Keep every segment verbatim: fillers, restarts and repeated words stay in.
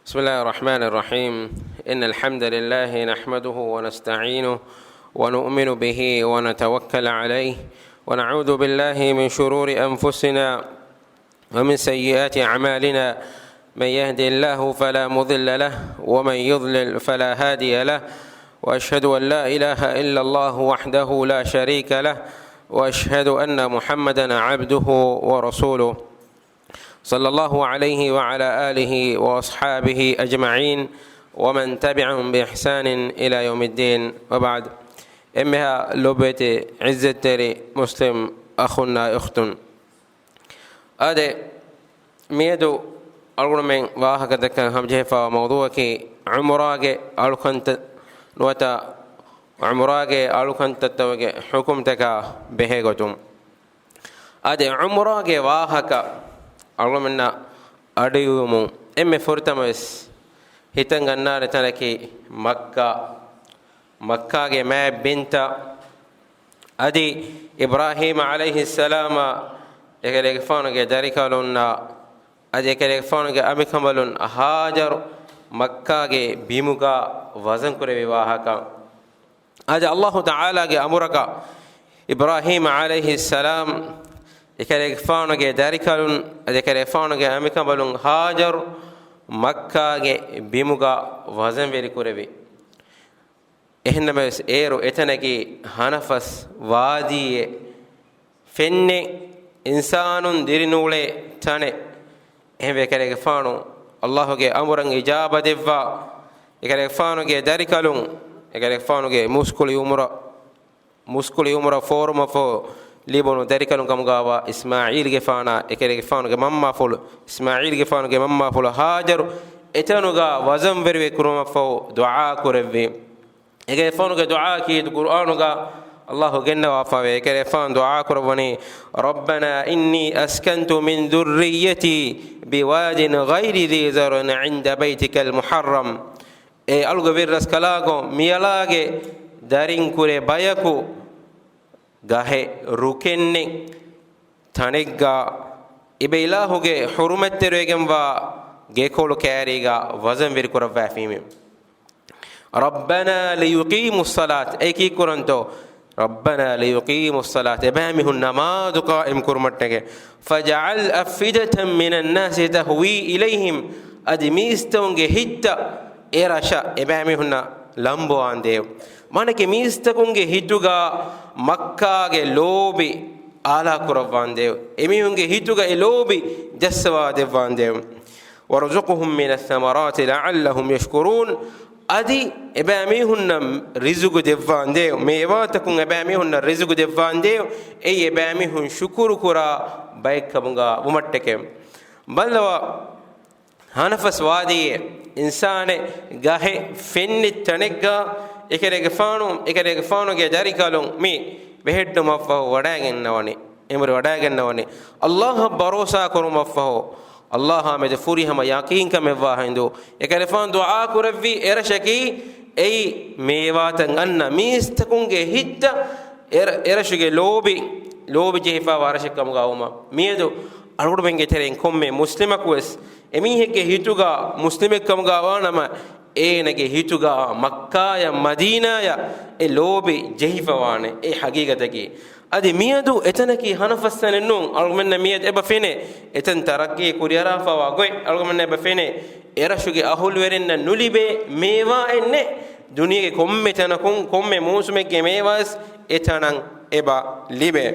بسم الله الرحمن الرحيم. إن الحمد لله نحمده ونستعينه ونؤمن به ونتوكل عليه، ونعوذ بالله من شرور أنفسنا ومن سيئات أعمالنا. من يهد الله فلا مضل له، ومن يضلل فلا هادي له، وأشهد أن لا إله إلا الله وحده لا شريك له، وأشهد أن محمدا عبده ورسوله. صلى الله عليه وعلى آله وأصحابه أجمعين، ومن تبعهم بإحسان إلى يوم الدين، وبعد. އެންމެހާ ލޮބުވެތި ޢިއްޒަތްތެރި މުސްލިމް އަޚުންނާ އުޚްތުން. އާދެ، މިއަދު އަޅުގަނޑުމެން ވާހަކަދައްކަން ހަމަޖެހިފައިވާ މައުޟޫޢަކީ ޢުމްރާގެ އަޅުކަންތައް ނުވަތަ ޢުމްރާގެ އަޅުކަންތައްތަކުގެ ޙުކުމްތަކާ ބެހޭގޮތުން. އަދި ޢުމްރާގެ ވާހަކަ އަޅުގަނޑުމެންނަށް އަޑުއިވުމުން އެންމެ ފުރަތަމަވެސް ހިތަށް ގަންނާނެ ތަނަކީ މައްކާ، މައްކާގެ މާތް ބިންތައް، އަދި އިބްރާހީމް ޢަލައިހިއްސަލާމާ އެކަލޭގެފާނުގެ ދަރިކަލުންނާ އަދި އެކަލޭގެފާނުގެ އަނބިކަނބަލުން ހާޖަރު މައްކާގެ ބިމުގަ ވަޒަންކުރެއްވި ވާހަކަ. އަދި ﷲ ތަޢާލާގެ އަމުރަކަށް އިބްރާހީމް ޢަލައިހިއްސަލާމް އެކަލޭގެފާނުގެ ދަރިކަލުން އަދި އެކަލޭގެފާނުގެ އަނބިކަނބަލުން ހާޖަރު މައްކާގެ ބިމުގަ ވަޒަންވެރިކުރެއްވި. އެހެންނަމަވެސް އޭރު އެތަނަކީ ހަނަފަސް ވާދީއެއް ފެންނެ އިންސާނުން ދިރިނޫޅޭ ތަނެއް. އެހެންވެ އެކަލޭގެފާނު ﷲ ގެ އަމުރަށް އިޖާބަ ދެއްވާ، އެކަލޭގެފާނުގެ ދަރިކަލުން، އެކަލޭގެފާނުގެ މުސްކުޅި އުމުރަށް، މުސްކުޅި އުމުރަށް ފޯރުމަށްފަހު ލިބުނު ދަރިކަލުން ކަމުގާވާ އިސްމާޢީލްގެފާނާ އެކަލޭގެފާނުގެ މަންމާފުޅު، އިސްމާޢީލްގެފާނުގެ މަންމާފުޅު ހާޖަރު އެތަނުގަ ވަޒަންވެރިވެ ކުރުމަށްފަހު ދުޢާ ކުރެއްވި. އެކަލޭގެފާނުގެ ދުޢާއަކީ ޤުރްއާނުގަ ﷲ ގެންނަވާފައިވޭ. އެކަލޭގެފާނު ދުޢާ ކުރައްވަނީ، رَبَّنَا إِنِّي أَسْكَنْتُ مِنْ ذُرِّيَّتِي بِوَادٍ غَيْرِ ذِي زَرْعٍ عِنْدَ بَيْتِكَ الْمُحَرَّمِ. އޭ އަޅުގެ ވިރިރަސްކަލާކޮ، މިއަޅާގެ ދަރިން ކުރެ ބަޔަކު ގަހެއް ރުކެންނެއް ތަނެއްގަ އިބަ އިލާހުގެ ޙުރުމަތްތެރިވެގެންވާ ގެކޮޅު ކައިރީގަ ވަޒަންވެރި ކުރައްވާފީމެ. رَبَّنَا لِيُقِيمُوا الصَّلَاةَ. އެ ކީއްކުރަންތޯ؟ رَبَّنَا لِيُقِيمُوا الصَّلَاةَ. އެބައިމީހުން ނަމާދު ޤާއިމް ކުރުމަށްޓަކައި. فَاجْعَلْ أَفْئِدَةً مِنَ النَّاسِ تَهْوِي إِلَيْهِمْ. އަދި މީސްތަކުންގެ ހިތްތައް އެރަށަށް އެބައިމީހުންނަށް ލަނބުވާނދޭވެ. މާނަކީ މީސްތަކުންގެ ހިތުގަ މައްކާގެ ލޯބި އާލާ ކުރައްވާނދޭވެ. އެމީހުންގެ ހިތުގަ އެ ލޯބި ޖައްސަވާ ދެއްވާނދޭވެ. وَارْزُقْهُمْ مِنَ الثَّمَرَاتِ لَعَلَّهُمْ يَشْكُرُونَ. އަދި އެބައިމީހުންނަށް ރިޒުގު ދެއްވާނދޭވެ. މޭވާތަކުން އެބައިމީހުންނަށް ރިޒުގު ދެއްވާނދޭވެ. އެއީ އެބައިމީހުން ޝުކުރު ކުރާ ބައެއްކަމުގަ ވުމަށްޓެކެވެ. ބައްލަވާ، ހަނަފަސް ވާދީއެއް އިންސާނެއް ގަހެއް ފެންނި ތަނެއްގަ އެކަލޭގެފާނު، އެކަލޭގެފާނުގެ ދަރިކަލުން މި ވެހެއްޓުމަށްފަހު ވަޑައިގެންނަވަނީ، އެނބުރި ވަޑައިގެންނަވަނީ. ﷲ އަށް ބަރޯސާ ކުރުމަށްފަހު، ﷲ އާ މެދު ފުރިހަމަ ޔަޤީންކަމެއްވާ ހިނދު، އެކަލޭގެފާނު ދުޢާ ކުރެއްވި އެރަށަކީ އެއީ މޭވާތައް އަންނަ މީސްތަކުންގެ ހިތްތައް އެރަށުގެ ލޯބި، ލޯބި ޖެހިފައިވާ ރަށެއް ކަމުގަ ވުމަށް. މިއަދު އަޅުގަނޑުމެންގެ ތެރެއިން ކޮންމެ މުސްލިމަކުވެސް އެމީހެއްގެ ހިތުގަ މުސްލިމެއްކަމުގަ ވާނަމަ، އޭނަގެ ހިތުގަ މައްކާޔަށް މަދީނާޔަށް އެ ލޯބި ޖެހިފަވާނެ. އެ ހަގީގަތަކީ. އަދި މިއަދު އެތަނަކީ ހަނަފަސްތަނެއް ނޫން. އަޅުގަނޑަށް މިއަދު އެބަ ފެނޭ. އެތަން ތަރައްގީ ކުރިއަރާފަވާ ގޮތް އަޅުގަނޑަށް އެބަ ފެނޭ. އެރަށުގެ އަހުލުވެރިންނަށް ނުލިބޭ މޭވާއެއް ނެތް. ދުނިޔޭގެ ކޮންމެ ތަނަކުން، ކޮންމެ މޫސުމެއްގެ މޭވާވެސް އެތަނަށް އެބަ ލިބޭ.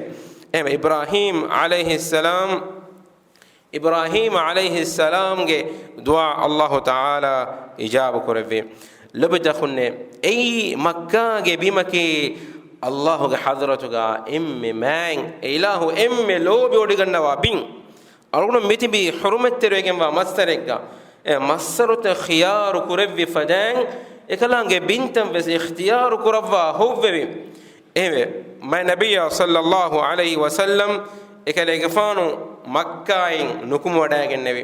އެހެން އިބްރާހީމް ޢަލައިހިއްސަލާމް އިބްރާހީމް ޢަލައިހިއްސަލާމްގެ ދުޢާ ﷲ ތަޢާލާ އިޖާބަ ކުރެއްވި. ލޮބުވެތި އަޚުންނޭ، އެއީ މައްކާގެ ބިމަކީ، ﷲ ގެ ޙަޟްރަތުގަ އެންމެ މާތް، އެ އިލާހު އެންމެ ލޯބިވޮޑިގަންނަވާ ބިން. އަޅުގަނޑު މިތިބީ ޙުރުމަތްތެރިވެގެންވާ މައްސަރެއްގަ، އެ މައްސަރުތައް ޚިޔާރު ކުރެއްވި ފަދައިން، އެކަލާނގެ ބިންތައް ވެސް އިޚްތިޔާރު ކުރައްވާ ހޮއްވެވި. އެހެންވެ، މާތް ނަބިއްޔާ ޞައްލައްލާހު ޢަލައިހި ވަސައްލަމް އެކަލޭގެފާނު މައްކާއިން ނުކުމެވަޑައިގެންނެވި.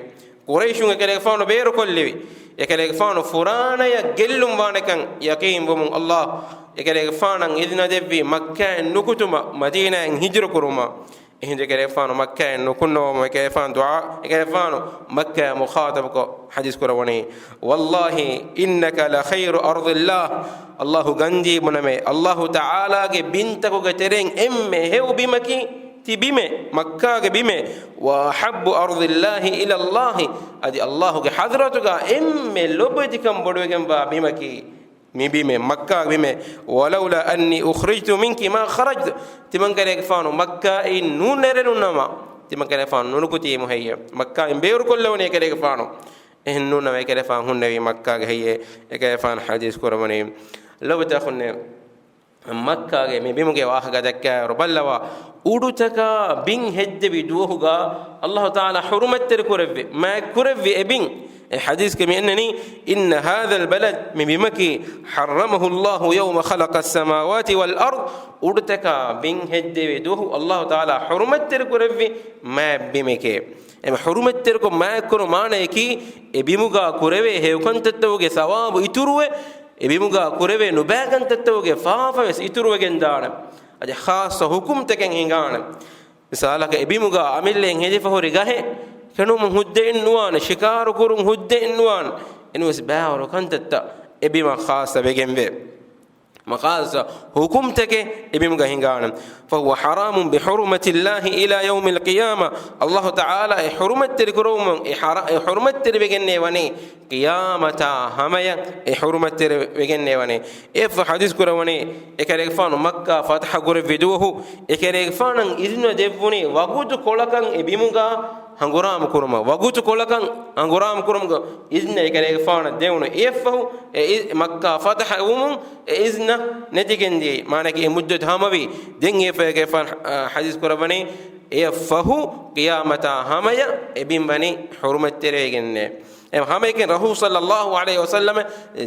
ޤުރައިޝުން އެކަލޭގެފާނު ބޭރުކޮށްލެވި. އެކަލޭގެފާނު ފުރާނަޔަށް ގެއްލުން ވާނެކަން ޔަޤީންވުމުން ﷲ އެކަލޭގެފާނަށް އިޒުނަ ދެއްވި މައްކާއިން ނުކުތުމަށް މަދީނާއިން ހިޖުރަ ކުރުމަށް. އެހިނދު އެކަލޭގެފާނު މައްކާއިން ނުކުންނަވަމުން އެކަލޭގެފާނު ދުޢާ، އެކަލޭގެފާނު މައްކާއާ މުޚާޠަބުކޮށް ޙަދީޘް ކުރައްވަނީ، "والله إنك لخير أرض الله." ﷲ ގަންދީ ބުނަމޭ، ﷲ ތަޢާލާގެ ބިންތަކުގެ ތެރެއިން އެންމެ ހެޔޮ ބިމަކީ ތި ބިމެއް، މައްކާގެ ބިމެއް. "وأحب أرض الله إلى الله." އަދި ﷲ ގެ ޙަޟްރަތުގަ އެންމެ ލޮބުވެތިކަން ބޮޑުވެގެންވާ ބިމަކީ މި ބިމެއް، މައްކާގެ ބިމެއް. "ولولا أني أخرجت منك ما خرجت." ތިމަންކަލޭގެފާނު މައްކާއިން ނުނެރެނުނަމަ، ތިމަންކަލޭގެފާނު ނުނުކުތީމު ހެއްޔެވެ؟ މައްކާއިން ބޭރުކޮށްލެވުނީ އެކަލޭގެފާނު. އެހެން ނޫންނަމަ އެކަލޭގެފާނު ހުންނެވީ މައްކާގެ ހެއްޔޭ؟ އެކަލޭގެފާނު ޙަދީޘް ކުރައްވަނީ. ލޮބުވެތި އަޚުންނޭ، މައްކާގެ މި ބިމުގެ ވާހަކަ ދައްކާއިރު ބައްލަވާ، އުޑުތަކާ ބިން ހެއްދެވި ދުވަހުގަ ﷲ ތަޢާލާ ޙުރުމަތްތެރި ކުރެއްވި، މާތް ކުރެއްވި އެ ބިން. އެ ޙަދީޘްގަ މި އަންނަނީ، "إن هذا البلد" މި ބިމަކީ، "حرمه الله يوم خلق السماوات والأرض" އުޑުތަކާ ބިން ހެއްދެވި ދުވަހު ﷲ ތަޢާލާ ޙުރުމަތްތެރި ކުރެއްވި މާތް ބިމެކޭ. އެ ޙުރުމަތްތެރިކޮށް މާތްކުރު މާނަޔަކީ، އެ ބިމުގަ ކުރެވޭ ހެޔޮކަންތައްތަކުގެ ސަވާބު އިތުރުވެ، އެ ބިމުގަ ކުރެވޭ ނުބައިކަންތައްތަކުގެ ފާފަވެސް އިތުރުވެގެންދާނެ. އަދި ޚާއްޞަ ޙުކުމްތަކެއް ހިނގާނެ. މިސާލަކަށް، އެ ބިމުގަ އަމިއްލައިން ހެދިފަ ހުރި ގަހެއް ކެނޑުމުން ހުއްދައެއް ނުވާނެ، ޝިކާރު ކުރުން ހުއްދައެއް ނުވާނެ. އެނޫސް ބައިވަރު ކަންތައްތައް އެ ބިމަށް ޚާއްޞަ ވެގެންވޭ. މަ ޚާއްޞަ ޙުކުމްތަކެއް އެ ބިމުގަ ހިނގާނެ. "فهو حرام بحرمة الله إلى يوم القيامة." ﷲ ތަޢާލާ އެ ޙުރުމަތްތެރި ކުރުމުން އެ ޙަރ-، އެ ޙުރުމަތްތެރި ވެގެންނޭ ވަނީ ޤިޔާމަތާ ހަމަޔަށް އެ ޙުރުމަތްތެރި ވެގެންނޭ ވަނީ. އެއަށްފަހު ޙަދީޘް ކުރައްވަނީ، އެކަލޭގެފާނު މައްކާ ފަތަޙަ ކުރެއްވި ދުވަހު، އެކަލޭގެފާނަށް އިޒުނަ ދެއްވުނީ ވަގުތު ކޮޅަކަށް އެ ބިމުގަ ހަނގުރާމަ ކުރުމަށް، ވަގުތު ކޮޅަކަށް ހަނގުރާމަ ކުރުމުގެ އިޒުނަ އެކަލޭގެފާނަށް ދެވުނު. އެއަށްފަހު އެ އި-، މައްކާ ފަތަޙަ ވުމުން އެ އިޒުނަ ނެތިގެންދިޔައީ. މާނައަކީ އެ މުއްދަތު ހަމަވީ. ދެން އެއަށްފަހު އެކަލޭގެފާނު، އާ، ޙަދީޘް ކުރައްވަނީ، އެއަށްފަހު ޤިޔާމަތާ ހަމަޔަށް އެ ބިން ވަނީ ޙުރުމަތްތެރިވެގެންނޭ. އެ ހަމައެކަނި ރަސޫލު ޞައްލައްލާހު ޢަލައިހި ވަސައްލަމަ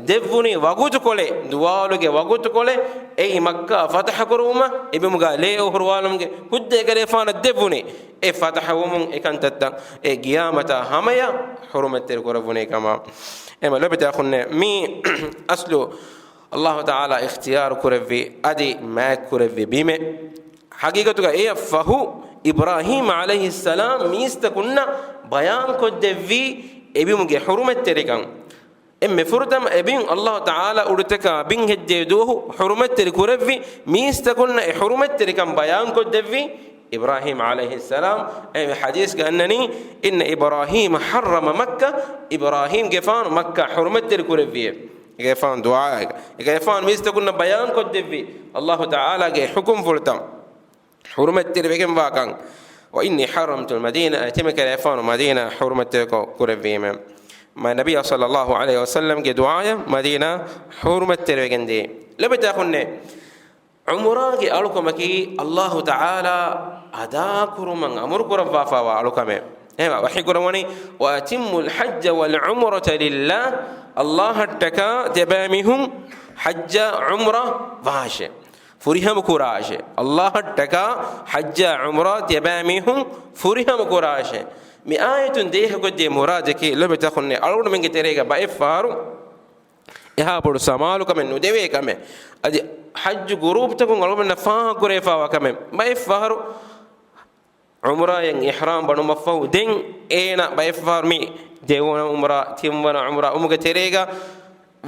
ދެއްވުނީ ވަގުތުކޮޅެއް، ދުވާލުގެ ވަގުތުކޮޅެއް، އެއީ މައްކާ ފަތަޙަ ކުރުވުމަށް، އެ ބިމުގަ ލޭ އޮހޮރުވާލުމުގެ ހުއްދަ އެކަލޭގެފާނަށް ދެއްވުނީ. އެ ފަތަޙަ ވުމުން އެ ކަންތައްތައް އެ ޤިޔާމަތާ ހަމަޔަށް ޙުރުމަތްތެރި ކުރެއްވުނީ ކަމަށް. އެމަ ލޮބުވެތި އަޚުންނޭ، މީ އަސްލު ﷲ ތަޢާލާ އިޚްތިޔާރު ކުރެއްވި، އަދި މާތް ކުރެއްވި ބިމެއް. ޙަޤީޤަތުގަ އެއަށްފަހު އިބްރާހީމް ޢަލައިހިއްސަލާމް މީސްތަކުންނަށް ބަޔާންކޮށްދެއްވީ އެ ބިމުގެ ޙުރުމަތްތެރިކަން. އެންމެ ފުރަތަމަ އެ ބިން ﷲ ތަޢާލާ އުޑުތަކާ ބިން ހެއްދެވި ދުވަހު ޙުރުމަތްތެރި ކުރެއްވި މީސްތަކުންނަށް އެ ޙުރުމަތްތެރިކަން ބަޔާންކޮށްދެއްވީ އިބްރާހީމް ޢަލައިހިއްސަލާމް. އެ ޙަދީޘްގަ އަންނަނީ، "إن إبراهيم حرم مكة." އިބްރާހީމްގެފާނު މައްކާ ޙުރުމަތްތެރި ކުރެއްވިއޭ. އެގެފާނު ދުޢާއެއް، އެގެފާނު މީސްތަކުންނަށް ބަޔާންކޮށްދެއްވި ﷲ ތަޢާލާގެ ޙުކުމްފުޅުތައް، ޙުރުމަތްތެރި ވެގެންވާކަން. "وإني حرمت المدينة." އެތިމެ ކަލޭފާނު މަދީނާ ޙުރުމަތްތެރިކޮށް ކުރެއްވީމެ. މާ ނަބިއްޔާ ޞައްލައްލާހު ޢަލައިހި ވަސައްލަމްގެ ދުޢާއަށް މަދީނާ ޙުރުމަތްތެރިވެގެންދިޔަ. ލޮބުވެތި އަޚުންނޭ، ޢުމްރާގެ އަޅުކަމަކީ ﷲ ތަޢާލާ އަދާކުރުމަށް އަމުރު ކުރައްވާފައިވާ އަޅުކަމެއް. އެހެންވީމަ ވަޙީ ކުރައްވަނީ، "وأتموا الحج والعمرة لله." ﷲއަށްޓަކާ ތިޔަބައިމީހުން ޙައްޖާ ޢުމްރާ ވާށޭ. ފުރިހަމަ ކުރާށޭ. ﷲއަށްޓަކާ ޙައްޖާ ޢުމްރާ ތިޔަބައިމީހުން ފުރިހަމަ ކުރާށޭ. މި އާޔަތުން ދޭހަކޮށްދޭ މުރާދަކީ ލޮބުވެތި އަޚުންނޭ، އަޅުގަނޑުމެންގެ ތެރޭގަ ބައެއްފަހަރު އެހާ ބޮޑު ސަމާލުކަމެއް ނުދެވޭ ކަމެއް. އަދި ޙައްޖު ގުރޫޕްތަކުން އަޅުގަނޑަށް ފާހަގަކުރެވިފައިވާ ކަމެއް. ބައެއްފަހަރު ޢުމްރާއިން އިޙްރާމް ބަނުމަށްފަހު ދެން އޭނަ ބައެއްފަހަރު މި ދެވަނަ ޢުމްރާ، ތިންވަނަ ޢުމްރާ ވުމުގެ ތެރޭގަ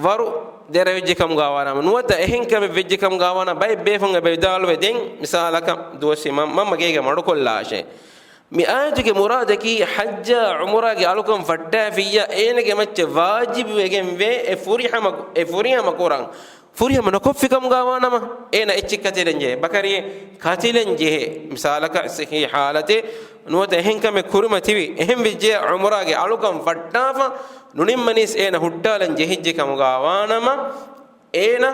ވަރު ދެރަވެއްޖެ ކަމުގަވާނަމަ، ނުވަތަ އެހެން ކަމެއް ވެއްޖެ ކަމުގަވާނަމަ، ބައެއް ބޭފުން އެބަ ވިދާޅުވޭ، ދެން މިސާލަކަށް ދުވަސްވީ މަ-، މަންމަ ގޭގަ މަޑުކޮށްލާށޭ. މި އާޔަތުގެ މުރާދަކީ ޙައްޖާ ޢުމްރާގެ އަޅުކަން ފައްޓާފިއްޔާ އޭނަގެ މައްޗަށް ވާޖިބުވެގެންވޭ އެ ފުރިހަމަ، އެ ފުރިހަމަ ކުރަން. ފުރިހަމަ ނުކޮށްފި ކަމުގަވާނަމަ، އޭނަ އެއްޗެއް ކަތިލަން ޖެހޭ. ބަކަރިއެއް ކަތިލަން ޖެހޭ. މިސާލަކަށް ޞިއްޙީ ޙާލަތެއް ނުވަތަ އެހެން ކަމެއް ކުރިމަތިވި. އެހެން ވެއްޖެޔާ ޢުމްރާގެ އަޅުކަން ފައްޓާފަ ނުނިންމަނީސް އޭނަ ހުއްޓާލަން ޖެހިއްޖެ ކަމުގަވާނަމަ، އޭނަ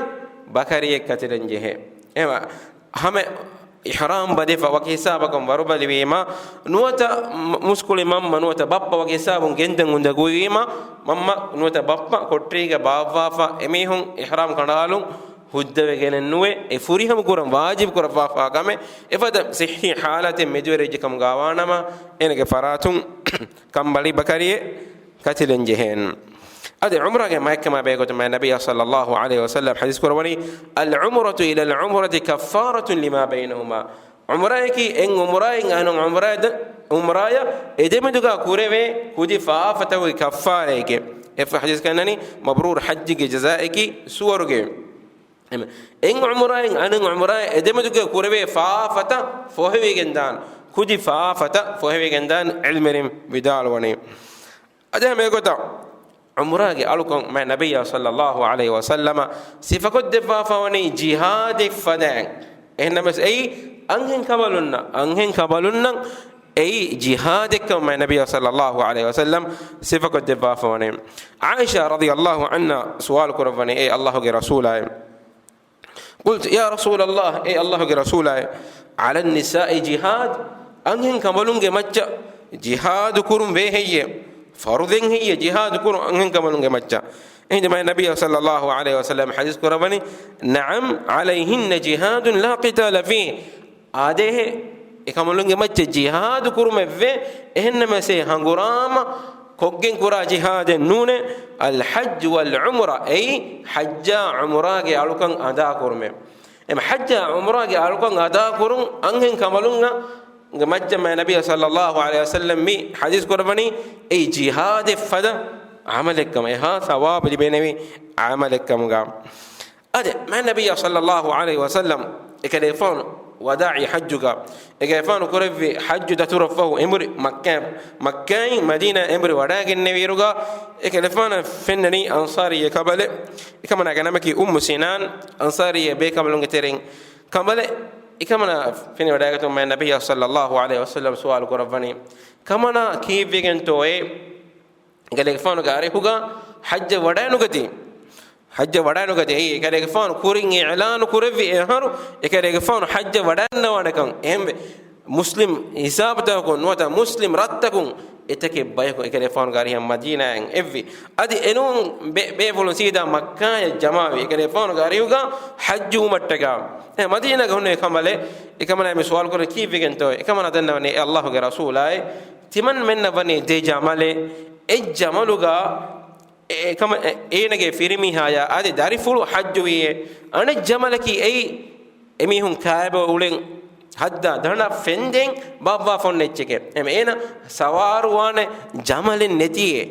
ބަކަރިއެއް ކަތިލަން ޖެހޭ. އެހެންވީމަ ހަމަ އިޙްރާމް ބަނދެފަ ވަކި ހިސާބަކުން ވަރުބަލިވީމަ، ނުވަތަ މު-، މުސްކުޅި މަންމަ ނުވަތަ ބައްޕަ ވަކި ހިސާބުން ގެންދަން އުނދަގޫވީމަ، މަންމަ ނުވަތަ ބައްޕަ ކޮޓަރީގަ ބާއްވާފަ އެމީހުން އިޙްރާމް ކަނޑާލުން ހުއްދަވެގެނެއް ނުވޭ. އެ ފުރިހަމަ ކުރަން ވާޖިބު ކުރައްވާފަ ކަމެއް. އެފަދަ ޞިއްޙީ ޙާލަތެއް މެދުވެރިވެއްޖެ ކަމުގަވާނަމަ، އޭނަގެ ފަރާތުން ކަނބަލި ބަކަރިއެއް ކަތިލަން ޖެހޭން. އަދި ޢުމްރާގެ މާތްކަމާ ބެހޭގޮތުން މާތް ނަބިއްޔާ ޞައްލައްލާހު ޢަލައިހި ވަސައްލަމް ޙަދީޘް ކުރައްވަނީ، "العمرة إلى العمرة كفارة لما بينهما." ޢުމްރާއަކީ އެއް ޢުމްރާއިން އަނެއް ޢުމްރާއަށް، ޢުމްރާއަށް އެދެމެދުގަ ކުރެވޭ ކުދި ފާފަތަކުގެ ކައްފާރައެކޭ. އެއަށްފަހު ޙަދީޘް ކަންނަނީ، މަބްރޫރު ޙައްޖެއްގެ ޖަޒާއަކީ ސުވަރުގެ. އެމެ، އެއް ޢުމްރާއިން އަނެއް ޢުމްރާއަށް އެދެމެދުގަ ކުރެވޭ ފާފަތައް ފޮހެވިގެންދާން، ކުދި ފާފަތައް ފޮހެވިގެންދާން ޢިލްމުވެރިން ވިދާޅުވަނީ. އަދި ހަމަ އެގޮތަށް ޢުމްރާގެ އަޅުކަން މާތް ނަބިއްޔާ ޞައްލައްލާހު ޢަލައިހި ވަސައްލަމަ ސިފަކޮށްދެއްވާފަވަނީ ޖިހާދެއް ފަދައިން. އެހެންނަމަވެސް އެއީ އަންހެން ކަނބަލުންނަށް، އަންހެން ކަނބަލުންނަށް އެއީ ޖިހާދެއްކަމަށް މާތް ނަބިއްޔާ ޞައްލައްލާހު ޢަލައިހި ވަސައްލަމް ސިފަކޮށްދެއްވާފަވަނީ. ޢާއިޝާ ރަޟިޔައްލާހު ޢަންހާ ސުވާލު ކުރައްވަނީ، އޭ އައްލާހުގެ ރަސޫލާއޭ، قلت يا رسول الله، އޭ އައްލާހުގެ ރަސޫލާއޭ، على النساء جهاد؟ އަންހެން ކަނބަލުންގެ މައްޗަށް ޖިހާދު ކުރުން ވޭހެއްޔޭ؟ ފަރުޟެއް ހެއްޔޭ ޖިހާދު ކުރުން އަންހެން ކަނބަލުންގެ މައްޗަށް؟ އެހިނދު މާތް ނަބިއްޔާ ޞައްލައްލާހު ޢަލައިހި ވަސައްލަމް ޙަދީޘް ކުރައްވަނީ، نعم، عليهن جهاد لا قتال فيه. އާދޭހޭ، އެކަނބަލުންގެ މައްޗަށް ޖިހާދު ކުރުމެއްވޭ، އެހެންނަމަވެސް އެ ހަނގުރާމަ ކޮށްގެން ކުރާ ޖިހާދެއް ނޫނޭ. الحج والعمرة، އެއީ ޙައްޖާ ޢުމްރާގެ އަޅުކަން އަދާކުރުމޭ. އެމަ ޙައްޖާ ޢުމްރާގެ އަޅުކަން އަދާކުރުން އަންހެން ކަނބަލުންގެ މައްޗަށް މާތް ނަބިއްޔާ ޞައްލައްލާހު ޢަލައިހި ވަސައްލަމް މި ޙަދީޘް ކުރައްވަނީ، އެއީ ޖިހާދެއް ފަދަ ޢަމަލެއްކަމަށް، އެހާ ޘަވާބު ލިބޭނެވި ޢަމަލެއްކަމުގަ. އާދެ، މާތް ނަބިއްޔާ ޞައްލައްލާހު ޢަލައިހި ވަސައްލަމް އެކަލޭގެފާނު ވަދާޢީ ޙައްޖުގަ، އެކަލޭގެފާނު ކުރެއްވި ޙައްޖު ދަތުރަށްފަހު އެނބުރި މައްކާ، މައްކާއިން މަދީނާ އެނބުރި ވަޑައިގެންނެވިއިރުގަ، އެކަލޭގެފާނަށް ފެންނަނީ އަންޞާރީ ކަނބަލެއް. އެކަމަނާގެ ނަމަކީ އުއްމު ސިނާން، އަންޞާރީ ބޭކަނބަލުންގެ ތެރެއިން ކަނބަލެއް. އެކަމަނާ ފެނިވަޑައިގަތުމުން މާތް ނަބިއްޔާ ޞައްލައްލާހު ޢަލައިހި ވަސައްލަމް ސުވާލު ކުރައްވަނީ، ކަމަނާ ކީއްވެގެންތޯއޭ؟ އެކަލޭގެފާނުގެ އަރިހުގަ ޙައްޖަށް ވަޑައިނުގަތީ، ޙައްޖަށް ވަޑައިނުގަތީ. އެއީ އެކަލޭގެފާނު ކުރިން އިޢުލާނު ކުރެއްވި އެ އަހަރު އެކަލޭގެފާނު ޙައްޖަށް ވަޑައިންނަވާނެކަން. އެހެންވެ، މުސްލިމް ހިސާބުތަކުން ނުވަތަ މުސްލިމް ރަށްތަކުން އެތަކެއް ބަޔަކު އެކަލޭގެފާނުގެ އަރިހަށް މަދީނާއަށް އެއްވި. އަދި އެނޫން ބޭ-، ބޭފުޅުން ސީދާ މައްކާއަށް ޖަމާވި އެކަލޭގެފާނުގެ އަރިހުގަ ޙައްޖު ވުމަށްޓަކާ. އެ މަދީނާގަ ހުންނެވި ކަނބަލެއް. އެކަމަނާ މި ސުވާލު ކުރަނީ ކީއްވެގެންތޯ؟ އެކަމަނާ ދަންނަވަނީ އެ އައްލާހުގެ ރަސޫލާއޭ، ތިމަންމެންނަށް ވަނީ ދެ ޖަމަލެއް. އެއް ޖަމަލުގަ އެ-، އެކަމަ-، އެ-، އޭނަގެ ފިރިމީހާޔާ އަދި ދަރިފުޅު ޙައްޖުވީއޭ. އަނެއް ޖަމަލަކީ އެއީ އެމީހުން ކާބަ އުޅެން ހައްދާ ދަނޑަށް ފެންދެން ބާއްވާފަ އޮންނަ އެއްޗެކޭ. އެމަ އޭނަ ސަވާރުވާނެ ޖަމަލެއް ނެތީއޭ.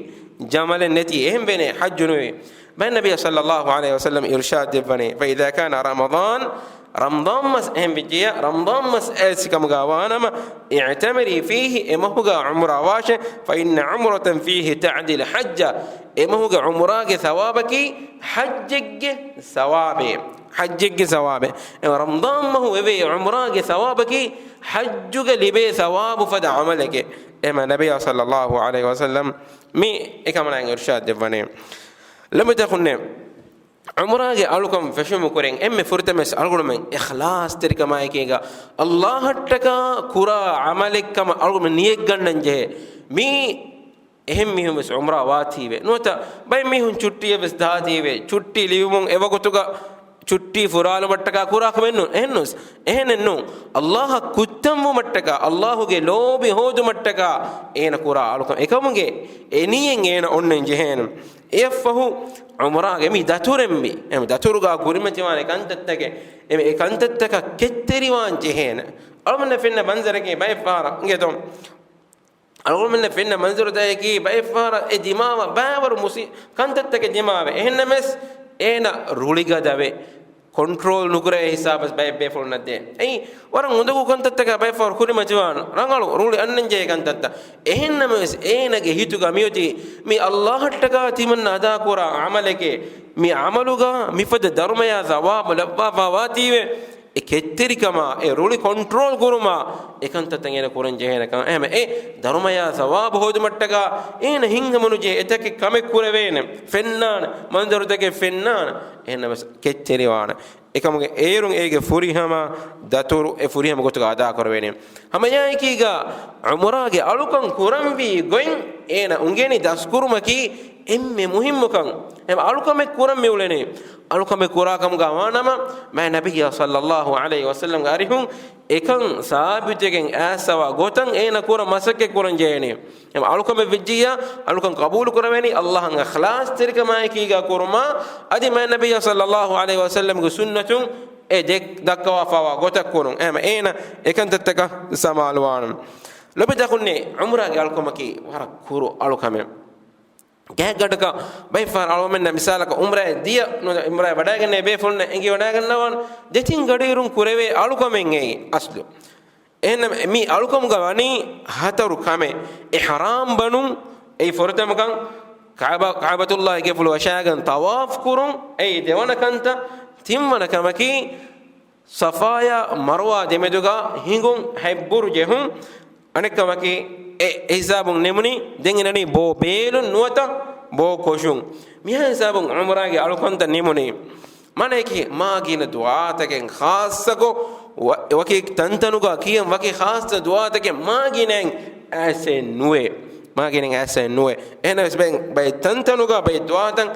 ޖަމަލެއް ނެތީ. އެހެންވެނޭ ޙައްޖު ނުވި. މާތް ނަބިއްޔާ ޞައްލައްލާހު ޢަލައިހި ވަސައްލަމް އިރުޝާދު ދެއްވަނީ، فإذا كان رمضان، ރަމަޟާން މަސް އެހެން ވެއްޖެޔާ، ރަމަޟާން މަސް އައިސް ކަމުގަ ވާނަމަ، اعْتَمِرِي فِيهِ، އެ މަހުގަ ޢުމްރާ ވާށޭ، فَإِنَّ عُمْرَةً فِيهِ تَعْدِلُ حَجَّةً، އެ މަހުގެ ޢުމްރާގެ ޘަވާބަކީ ޙައްޖެއްގެ ޘަވާބޭ، ޙައްޖެއްގެ ޘަވާބޭ. އެ ރަމަޟާން މަހު އެވޭ ޢުމްރާގެ ޘަވާބަކީ ޙައްޖުގަ ލިބޭ ޘަވާބު ފަދަ ޢަމަލެކޭ. އެހެމަ ނަބިއްޔާ ޞައްލައްލާހު ޢަލައިހި ވަސައްލަމް މި އެކަމަނާއިން އިރުޝާދު ދެއްވަނީ. ލޮބުވެތި އަޚުންނޭ، ޢުމްރާގެ އަޅުކަން ފެށުމުގެ ކުރިން އެންމެ ފުރަތަމަވެސް އަޅުގަނޑުމެން އިޚްލާޞްތެރިކަމާއެކީގަ އައްލާހަށްޓަކާ ކުރާ ޢަމަލެއްކަމަށް އަޅުގަނޑުމެން ނިޔަތްގަންނަން ޖެހޭ. މީ އެހެން މީހުން ވެސް ޢުމްރާ ވާތީވެ ނުވަތަ ބައެއް މީހުން ޗުއްޓީއެއް ވެސް ދާތީވެ، ޗުއްޓީ ލިބުމުން އެވަގުތުގަ ޗުއްޓީ ފުރާލުމަށްޓަކާ ކުރާ ކަމެއް ނޫން. އެހެންނުވެސް، އެހެނެއް ނޫން. އައްލާހަށް ކުއްތަންވުމަށްޓަކާ، އައްލާހުގެ ލޯބި ހޯދުމަށްޓަކާ އޭނަ ކުރާ އަޅުކަން އެކަމުގެ އެ ނިޔަތް އޭނަ އޮންނަން ޖެހޭނެ. އެއަށްފަހު ޢުމްރާގެ މި ދަތުރެއްމި، އެ ދަތުރުގަ ކުރިމަތިވާނެ ކަންތައްތަކެއް، އެ ކަންތައްތަކަށް ކެތްތެރިވާން ޖެހޭނެ. އަޅުގަނޑަށް ފެންނަ މަންޒަރަކީ ބައެއް ފަހަރަށް އިނގޭތޯ. އަޅުގަނޑުމެންނަށް ފެންނަ މަންޒަރުތަކަކީ ބައެއް ފަހަރަށް އެ ދިމާވާ ބައިވަރު މުސި-، ކަންތައްތަކެއް ދިމާވޭ. އެހެންނަމަވެސް އޭނަ ރުޅިގަދަވެ، ކޮންޓްރޯލް ނުކުރޭ ހިސާބަށް ބައެއް ބޭފުޅުންނަށް ދޭ. އެއީ ވަރަށް އުނދަގޫ ކަންތައްތަކާ ބައެއް ފަހަރު ކުރިމަތިވާން ރަނގަޅު ރުޅި އަންނަންޖެހޭ ކަންތައްތައް. އެހެންނަމަވެސް އޭނަގެ ހިތުގަ މިއޮތީ މި އައްލާހަށްޓަކާ ތިމަންނަ އަދާކުރާ ޢަމަލެކޭ. މި ޢަމަލުގަ މިފަދަ ދަރުމަޔާ ސަވާބު ލައްވާފަ ވާތީވެ. އެ ކެތްތެރިކަމާ، އެ ރުޅި ކޮންޓްރޯލް ކުރުމާ، އެ ކަންތައްތައް އޭނަ ކުރަން ޖެހޭނެކަން. އެހެމަ އެ ދަރުމަޔާ ސަވާބު ހޯދުމަށްޓަކާ އޭނަ ހިތްހަމަނުޖެހޭ އެތަކެއް ކަމެއް ކުރެވޭނެ. ފެންނާނެ، މަންޒަރުތަކެއް ފެންނާނެ. އެހެންނަމަވެސް ކެތްތެރިވާނެ. އެކަމުގެ އޭރުން އޭގެ ފުރިހަމަ ދަތުރު އެ ފުރިހަމަ ގޮތުގަ އަދާކުރެވޭނެ. ހަމައެއާއެކީގަ ޢުމްރާގެ އަޅުކަން ކުރަންވީ ގޮތް އޭނަ އުނގެނި ދަސްކުރުމަކީ އެންމެ މުހިއްމުކަން. އެ އަޅުކަމެއް ކުރަން މިއުޅެނީ. އަޅުކަމެއް ކުރާކަމުގަ ވާނަމަ، މާތް ނަބިއްޔާ ޞައްލައްލާހު ޢަލައިހި ވަސައްލަމްގެ އަރިހުން އެކަން ސާބިތުވެގެން އައިސްފަވާ ގޮތަށް އޭނަ ކުރަން މަސައްކަތް ކުރަން ޖެހޭނީ. އެ އަޅުކަމެއް ވެއްޖިއްޔާ، އަޅުކަން ޤަބޫލު ކުރެވޭނީ އައްލާހަށް އިޚްލާޞްތެރިކަމާއެކީގަ ކުރުމާ، އަދި މާތް ނަބިއްޔާ ޞައްލައްލާހު ޢަލައިހި ވަސައްލަމްގެ ސުންނަތުން އެ ދެ-، ދައްކަވާފައިވާ ގޮތަށް ކުރުން. އެހެމަ އޭނަ އެކަންތައްތަކަށް ސަމާލުވާނަން. ލޮބިތަކުންނޭ، ޢުމްރާގެ އަޅުކަމަކީ ވަރަށް ކުރު އަޅުކަމެއް. ގާތްގަނޑަކަށް ބައެއްފަހަރު އަޅުގަނޑުމެންނަށް މިސާލަކަށް ޢުމްރާއަށް ދިޔަ ނުވަތަ ޢުމްރާއަށް ވަޑައިގެންނެވި ބޭފުޅުންނަށް އެނގިވަޑައިގަންނަވާނެ، ދެތިން ގަޑިއިރުން ކުރެވޭ އަޅުކަމެއް އެއީ އަސްލު. އެހެން މި އަޅުކަމުގަ ވަނީ ހަތަރު ކަމެއް. އިޙްރާމް ބަނުން، އެއީ ފުރަތަމަ ކަން. ކަޢުބާ، ކަޢުބަތުﷲ ގެފުޅު ވަށާގެން ޠަވާފް ކުރުން، އެއީ ދެވަނަ ކަންތައް. ތިންވަނަ ކަމަކީ، ޞަފާޔާ މަރުވާ ދެމެދުގަ ހިނގުން، ހަތްބުރު ޖެހުން. އަނެއްކަމަކީ، އެ، އެ ހިސާބުން ނިމުނީ، ދެން އިންނަނީ ބޯ ބޭލުން ނުވަތަ ބޯ ކޮށުން. މިހާ ހިސާބުން ޢުމްރާގެ އަޅުކަންތައް ނިމުނީ. މާނައަކީ، މާ ގިނަ ދުޢާތަކެއް ޚާއްޞަކޮށް، ވަ-، ވަކި ތަންތަނުގަ ކިޔަން ވަކި ޚާއްޞަ ދުޢާތަކެއް މާ ގިނައިން އައިސެއް ނުވޭ. މާ ގިނައިން އައިސެއް ނުވޭ. އެހެނަސް ބައެއް، ބައެއް ތަންތަނުގަ ބައެއް ދުޢާތައް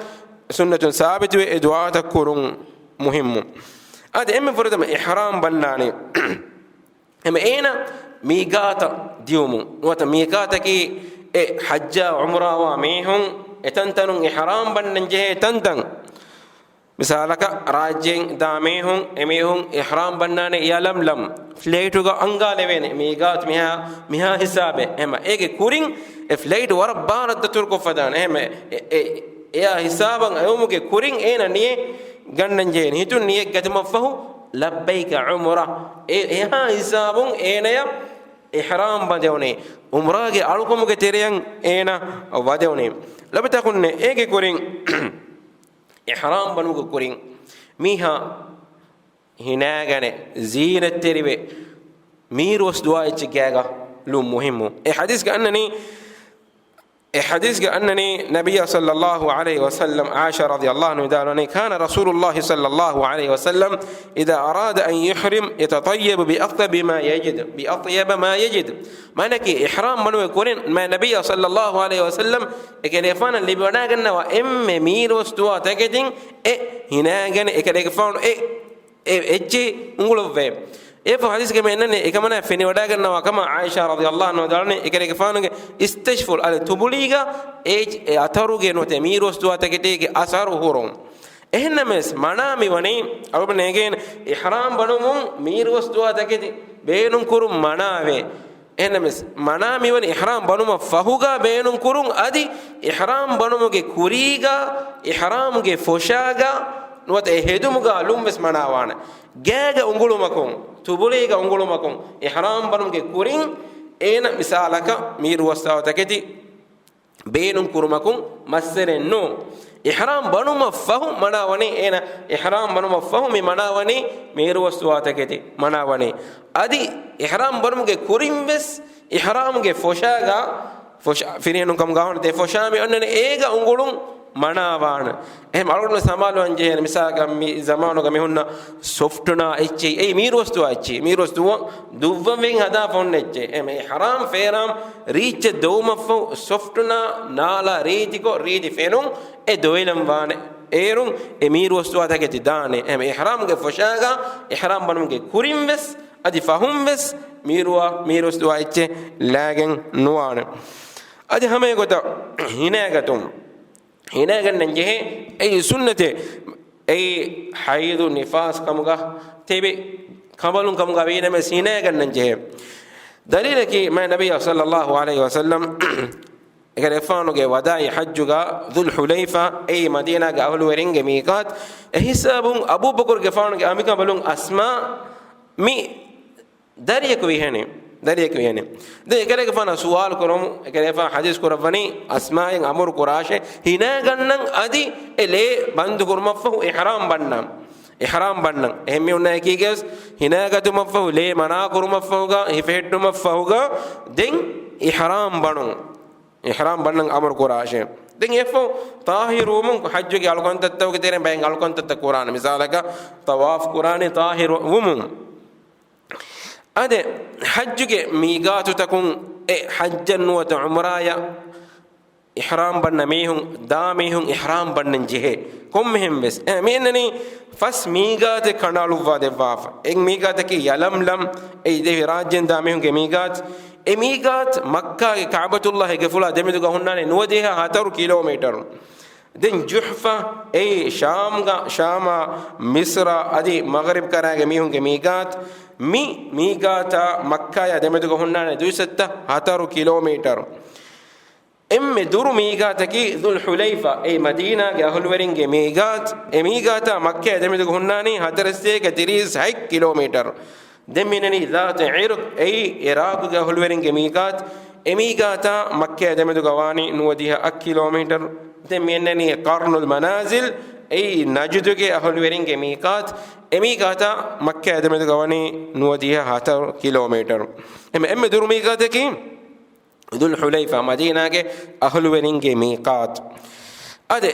ސުންނަތުން ސާބިތުވޭ، އެ ދުޢާތައް ކުރުން މުހިއްމު. އަދި އެންމެ ފުރަތަމަ އިޙްރާމް ބަންނާނީ. އެހެމަ އޭނަ މީޤާތަށް ދިޔުމުން ނުވަތަ މީޤާތަކީ އެ ޙައްޖާ ޢުމްރާވާ މީހުން އެތަންތަނުން އިޙްރާމް ބަންނަން ޖެހޭ ތަންތަން. މިސާލަކަށް، ރާއްޖެއިން ދާ މީހުން، އެމީހުން އިޙްރާމް ބަންނާނެ ޔަލަމްލަމް، ފްލައިޓުގަ އަންގާލެވޭނެ މީޤާތު މިހާ، މިހާ ހިސާބެއް. އެހެމަ އޭގެ ކުރިން އެ ފްލައިޓް ވަރަށް ބާރަށް ދަތުރުކޮށްފަދާނެ. އެހެމަ އެ، އެ، އެއާ ހިސާބަށް އެވުމުގެ ކުރިން އޭނަ ނިޔަތް ގަންނަން ޖެހޭނެ. ހިތުން ނިޔަތް ގަތުމަށްފަހު، ލައްބައިކަ ޢުމްރާ. އެ، އެހާ ހިސާބުން އޭނަޔަށް އިޙްރާމް ވަދެވުނީ. ޢުމްރާގެ އަޅުކަމުގެ ތެރެއަށް އޭނަ ވަދެވުނީ. ލޮބިތަކުންނޭ، އޭގެ ކުރިން، އިޙްރާމް ބަނުމުގެ ކުރިން މީހާ ހިނާގަނެ، ޒީނަތްތެރިވެ، މީރުވަސް ދުޢާ އެއްޗެއް ގާގަ ލުން މުހިއްމު. އެ ޙަދީޘްގަ އަންނަނީ، އެ ޙަދީޘްގަ އަންނަނީ، ނަބިއްޔާ ޞައްލައްލާހު ޢަލައިހި ވަސައްލަމް، ޢާއިޝާ ރަޟިޔައްލާހު ޢަންހާ ވިދާޅުވަނީ، كان رسول الله صلى الله عليه وسلم إذا أراد أن يحرم يتطيب بأطيب ما يجد، بأطيب ما يجد. މާނައަކީ، އިޙްރާމް ބަނުމުގެ ކުރިން މާ ނަބިއްޔާ ޞައްލައްލާހު ޢަލައިހި ވަސައްލަމް އެކަލޭގެފާނަށް ލިބިވަޑައިގަންނަވާ އެންމެ މީރުވަސް ދުޢާ ތަކެތިން އެއް ހިނާގަނެ، އެކަލޭގެފާނު އެ އެ އެއްޗެއް އުނގުޅުއްވޭ. އެއަށްފަހު ޙަދީޘްގަ މި އަންނަނީ އެކަމަނާ ފެނިވަޑައިގަންނަވާ ކަމަށް ޢާއިޝާ ރަޟިޔައްލާހު ޢަންހާ ވިދާޅުވަނީ، އެކަލޭގެފާނުގެ އިސްތަށިފުޅު އަދި ތުބުޅީގަ އެ އެ އަތަރުގެ ނުވަތަ މީރުވަސް ދުޢާ ތަކެތީގެ އަސަރު ހުރުން. އެހެންނަމަވެސް މަނާ މިވަނީ، އަޅުގަނޑު ނޭނގޭނެ އިޙްރާމް ބަނުމުން މީރުވަސް ދުޢާ ތަކެތި ބޭނުން ކުރުން މަނާވޭ. އެހެންނަމަވެސް، މަނާ މިވަނީ އިޙްރާމް ބަނުމަށް ފަހުގަ ބޭނުން ކުރުން، އަދި އިޙްރާމް ބަނުމުގެ ކުރީގަ، އިޙްރާމްގެ ފޮށާގަ، ނުވަތަ އެ ހެދުމުގަ ލުން ވެސް މަނާވާނެ. ގާގަ އުނގުޅުމަކުން، ތުބުޅީގަ އުނގުޅުމަކުން، އިޙްރާމް ބަނުމުގެ ކުރިން އޭނަ މިސާލަކަށް މީރުވަސް ދުޢާ ތަކެތި ބޭނުން ކުރުމަކުން މައްސަލައެއް ނޫން. އިޙްރާމް ބަނުމަށް ފަހު މަނާވަނީ، އޭނަ އިޙްރާމް ބަނުމަށް ފަހު މި މަނާވަނީ މީރުވަސް ދުޢާ ތަކެތި މަނާވަނީ. އަދި އިޙްރާމް ބަނުމުގެ ކުރިން ވެސް އިޙްރާމްގެ ފޮށާގަ، ފޮށާ، ފިރިހެނުން ކަމުގަ ވާނެ ތެ ފޮށާ މި އޮންނަނީ އޭގަ އުނގުޅުން މަނާވާނެ. އެހެން އަޅުގަނޑު ސަމާލުވާން ޖެހޭނެ މިސާލަކަށް މި ޒަމާނުގަ މި ހުންނަ ސޮފްޓްނާ އެއްޗެއް، އެއީ މީރުވަސް ދުޢާ އެއްޗެއް، މީރުވަސް ދުވަ-، ދުއްވަން ވެގެން ހަދާފަ ހުންނަ އެއްޗެއް. އެހެން އިޙްރާމް ފޭރާމް ރީއްޗެއް ދޮވުމަށްފަހު ސޮފްޓްނާ ނާލާ ރީތިކޮށް ރީތި ފެނުން އެ ދޮވެލަން ވާނެ. އޭރުން އެ މީރުވަސް ދުޢާ ތަކެތި ދާނެ. އެހެން އިޙްރާމްގެ ފޮށާގަ އިޙްރާމް ބަނުމުގެ ކުރިން ވެސް އަދި ފަހުން ވެސް މީރުވާ، މީރުވަސް ދުޢާ އެއްޗެއް ލާގެން ނުވާނެ. އަދި ހަމަ އެގޮތަށް ހިނައިގަތުން، ހިނައިގަންނަން ޖެހޭ އެއީ ސުންނަތެއް. އެއީ ޙައިޟު ނިފާސް ކަމުގަ ތިބި ކަނބަލުން ކަމުގަ ވީނަމަވެސް ހިނައިގަންނަން ޖެހޭ. ދަލީލަކީ މާ ނަބިއްޔާ ޞައްލައްލާހު ޢަލައިހި ވަސައްލަމް އެކަލޭގެފާނުގެ ވަދާޢީ ޙައްޖުގަ ޛުލްޙުލައިފާ އެއީ މަދީނާގެ އަހުލުވެރިންގެ މީޤާތް. އެހިސާބުން އަބޫބަކުރުގެފާނުގެ އަނބިކަނބަލުން އަސްމާ މި ދަރިޔަކު ވިހެނި، ދަރިޔަކު ވިހެނި. ދެން އެކަލޭގެފާނަށް ސުވާލު ކުރަމުން، އެކަލޭގެފާނު ޙަދީޘް ކުރައްވަނީ، އަސްމާއަށް އަމުރު ކުރާށޭ، ހިނައިގަންނަން އަދި އެ ލޭ ބަންދު ކުރުމަށްފަހު އިޙްރާމް ބަންނަން. އިޙްރާމް ބަންނަން. އެހެން މި އޮންނަ އެކީގަވެސް ހިނައިގަތުމަށްފަހު ލޭ މަނާ ކުރުމަށްފަހުގަ، ހިފެހެއްޓުމަށްފަހުގަ، ދެން އިޙްރާމް ބަނުން. އިޙްރާމް ބަންނަން އަމުރު ކުރާށޭ. ދެން އެއަށްފަހު ޠާހިރުވުމުން، ޙައްޖުގެ އަޅުކަންތައްތަކުގެ ތެރެއިން ބައެއް އަޅުކަންތައްތައް ކުރާނެ. މިސާލަކަށް ޠަވާފް ކުރާނެ ޠާހިރުވުމުން. އާދެ، ޙައްޖުގެ މީޤާތުތަކުން އެ ޙައްޖަށް ނުވަތަ ޢުމްރާއަށް އިޙްރާމް ބަންނަ މީހުން، ދާ މީހުން އިޙްރާމް ބަންނަން ޖެހޭ ކޮންމެހެން ވެސް. އެ، މި އަންނަނީ ފަސް މީޤާތެއް ކަނޑައަޅުއްވާ ދެއްވާފަ. އެ މީޤާތަކީ ޔަލަމްލަމް، އެއީ ދިވެހި ރާއްޖޭން ދާ މީހުންގެ މީޤާތް. އެ މީޤާތް މައްކާގެ ކަޢުބަތުﷲ ގެފުޅާ ދެމެދުގަ ހުންނާނެ ނުވަދިހަ ހަތަރު ކިލޯމީޓަރު. ދެން ޖުޙްފާ، އެއީ ޝާމްގަ، ޝާމާ، މިޞްރާ އަދި މަޣްރިބް ކަރާގެ މީހުންގެ މީޤާތް. މި މީޤާތާ މައްކާޔާ ދެމެދުގަ ހުންނާނެ ދުއިސައްތަ ހަތަރު ކިލޯމީޓަރު. އެންމެ ދުރު މީޤާތަކީ ޛުލްޙުލައިފާ، އެއީ މަދީނާގެ އަހުލުވެރިންގެ މީޤާތް. އެ މީޤާތާ މައްކާޔާ ދެމެދުގަ ހުންނާނީ ހަތަރެއްސަތޭކަ ތިރީސް ހަތް ކިލޯމީޓަރު. ދެން މި އަންނަނީ ޛާތު ޢިރްޤް، އެއީ ޢިރާޤުގެ އަހުލުވެރިންގެ މީޤާތް. އެ މީޤާތާ މައްކާޔާ ދެމެދުގަ ވާނީ ނުވަދިހަ އަށް ކިލޯމީޓަރު. ދެން މި އަންނަނީ ޤަރްނުލް މަނާޒިލް، އެއީ ނަޖުދުގެ އަހުލުވެރިންގެ މީޤާތް. އެ މީޤާތާ މައްކާޔާ ދެމެދުގަ ވަނީ ނުވަދިހަ ހަތަރު ކިލޯމީޓަރު. އެމެ، އެންމެ ދުރު މީޤާތަކީ ޛުލްޙުލައިފާ، މަދީނާގެ އަހުލުވެރިންގެ މީޤާތް. އާދެ،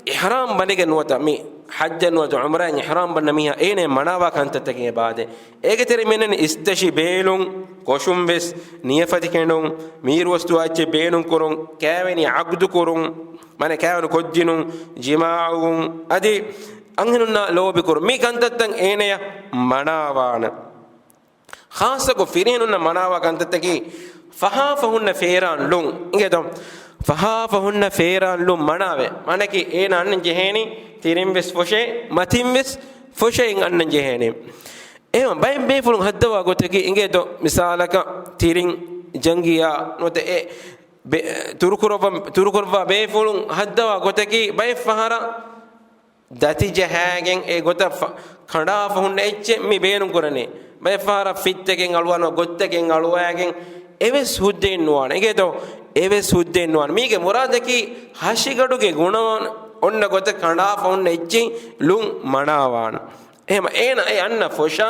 އިޙްރާމް ބަނެގެން ނުވަތަ މި ޙައްޖަށް ނުވަތަ ޢުމްރާއަށް އިޙްރާމް ބަންނަ މީހާ އޭނަ މަނާވާ ކަންތައްތަކެއް ބާދެ. އޭގެ ތެރެ މި އަންނަނީ އިސްތަށި ބޭލުން، ކޮށުން ވެސް ނިޔަފަތި ކެނޑުން، މީރު ވަސްތު އެއްޗެއް ބޭނުން ކުރުން، ކާވެނި ޢަޤްދު ކުރުން، މާނަ ކާވެނި ކޮށްދިނުން، ޖިމާޢުވުން، އަދި އަންހެނުންނާ ލޯބި ކުރުން. މި ކަންތައްތައް އޭނަޔަށް މަނާވާނެ. ޚާއްޞަކޮށް ފިރިހެނުންނަށް މަނާވާ ކަންތައްތަކީ ފަހާފަ ހުންނަ ފޭރާން ލުން. އިނގޭތޯ؟ ފަހާފަ ހުންނަ ފޭރާން ލުން މަނާވޭ. މާނައަކީ އޭނަ އަންނަން ޖެހޭނީ ތިރިން ވެސް ފޮށޭ، މަތިން ވެސް ފޮށެއިން އަންނަން ޖެހޭނީ. އެހެން ބައެއް ބޭފުޅުން ހައްދަވާ ގޮތަކީ އިނގޭތޯ؟ މިސާލަކަށް ތިރިން ޖަނގިޔާ ނުވަތަ އެ ބެ-، ތުރުކުރައްވަ-، ތުރުކުރައްވާ ބޭފުޅުން ހައްދަވާ ގޮތަކީ ބައެއް ފަހަރަށް ދަތި ޖަހާގެން އެ ގޮތަށް ފަ-، ކަނޑާފަ ހުންނަ އެއްޗެއް މި ބޭނުން ކުރަނީ. ބައެއް ފަހަރަށް ފިއްތަކެއް އަޅުވާނަމަ ގޮއްތަކެއް އަޅުވާގެން އެވެސް ހުއްދައެއް ނުވާނެ. އިނގޭތޯ؟ އެވެސް ހުއްދައެއް ނުވާނެ. މީގެ މުރާދަކީ ހަށިގަޑުގެ ގުނަވަން އޮންނަ ގޮތަށް ކަނޑާފަ ހުންނަ އެއްޗެއް ލުން މަނާވާނެ. އެހެމަ އޭނަ އެ އަންނަ ފޮށާ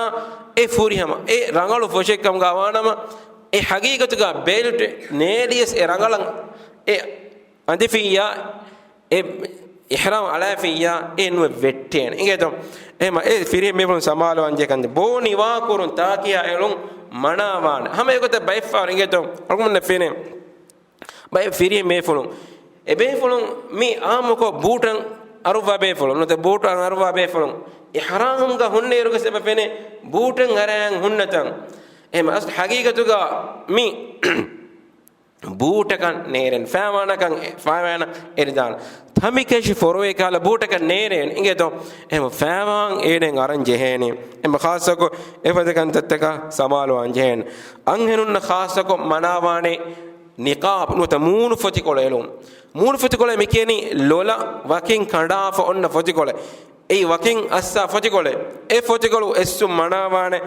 އެ ފުރިހަމަ އެ ރަނގަޅު ފޮށެއްކަމުގަ ވާނަމަ، އެ ހަގީގަތުގަ ބެލްޓް ނޭރިޔަސް އެ ރަނގަޅަށް އެ އަނދިފިއްޔާ، އެ އިޙްރާމް އަޅާފިއްޔާ އެ ނުވެ ވެއްޓޭނެ. އިނގޭތޯ؟ އެހެމަ އެ ފިރިހެން ބޭފުޅުން ސަމާލުވާން ޖެހޭ ކަންތައް. ބޯ ނިވާކުރުން ތާކިޔާ އެޅުން މަނާވާނެ. ހަމަ އެގޮތަށް ބައެއްފަހަރު އިނގޭތޯ؟ އަޅުގަނޑުމެންނަށް ފެނޭ ބައެއް ފިރިހެން ބޭފުޅުން، އެ ބޭފުޅުން މި އާއްމުކޮށް ބޫޓަށް އަރުއްވާ ބޭފުޅުން، ނުވަތަ ބޫޓަށް އަރުއްވާ ބޭފުޅުން އިޙްރާމްގަ ހުންނަ އިރުގަސް އެބަ ފެނޭ ބޫޓަށް އަރާން ހުންނަތަން. އެހެމަ އަސް ހަގީގަތުގަ މި ބޫޓަކަށް ނޭރެން، ފައިވާނަކަށް، ފައިވާނަ އެރިދާނެ. ތަމިކެށި ފޮރޮވޭ ކަހަލަ ބޫޓަކަށް ނޭރޭނެ. އިނގޭތޯ؟ އެހެމަ ފައިވާން އޭނައަށް އަރަން ޖެހޭނެ. އެހެމަ ޚާއްޞަކޮށް އެފަދަ ކަންތައްތަކަށް ސަމާލުވާން ޖެހޭނެ. އަންހެނުންނަށް ޚާއްޞަކޮށް މަނާވާނެ ނިޤާބް ނުވަތަ މޫނު ފޮތިކޮޅު އެޅުން. މޫނު ފޮތިކޮޅޭ މިކިޔަނީ ލޮލަށް ވަކިން ކަނޑާފަ އޮންނަ ފޮތިކޮޅެއް. އެއީ ވަކިން އައްސާ ފޮތިކޮޅެއް. އެ ފޮތިކޮޅު އެއްސުން މަނާވާނެ.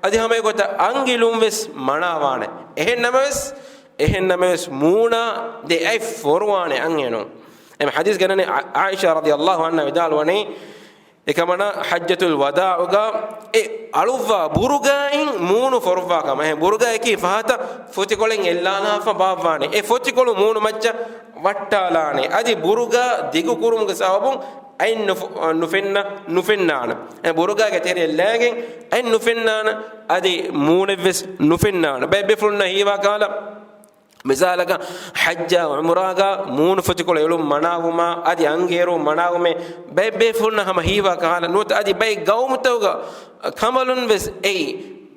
އަދި ހަމަ އެގޮތަށް އަނގިލުން ވެސް މަނާވާނެ. އެހެން ނަމަވެސް، އެހެން ނަމަވެސް މޫނާ ދެ އަތް ފޮރުވާނެ އަންހެނުން. އެމެ ޙަދީޘް ގަންނަނީ ޢާ-، ޢާއިޝާ ރަޟިޔަﷲ ޢަންހާ ވިދާޅުވަނީ، އެކަމަނާ ޙައްޖަތުލް ވަދާޢުގަ އެ އަޅުއްވާ ބުރުގާއިން މޫނު ފޮރުއްވާ ކަމަށް. އެ ބުރުގާއަކީ ފަހަތަށް ފޮތިކޮޅެއް އެއްލާލާފަ ބާއްވާނެ. އެ ފޮތިކޮޅު މޫނު މައްޗަށް ވައްޓާލާނެ. އަދި ބުރުގާ ދިގު ކުރުމުގެ ސަބަބުން އަތް ނުފު-، ނުފެންނަ-، ނުފެންނާނެ. އެ ބުރުގާގެ ތެރެއަށް ލާގެން އަތް ނުފެންނާނެ. އަދި މޫނެއްވެސް ނުފެންނާނެ. ބައެއް ބޭފުޅުންނަށް ހީވާ ކަހަލަ މިސާލަކަށް ޙައްޖާ ޢުމްރާގަ މޫނު ފޮތިކޮޅު އެޅުން މަނާވުމާ، އަދި އަނގޭރުން މަނާވުމޭ ބައެއް ބޭފުޅުންނަށް ހަމަ ހީވާ ކަހަލަ ނުވަތަ އަދި ބައެއް ގައުމުތަކުގަ ކަނބަލުން ވެސް އެއީ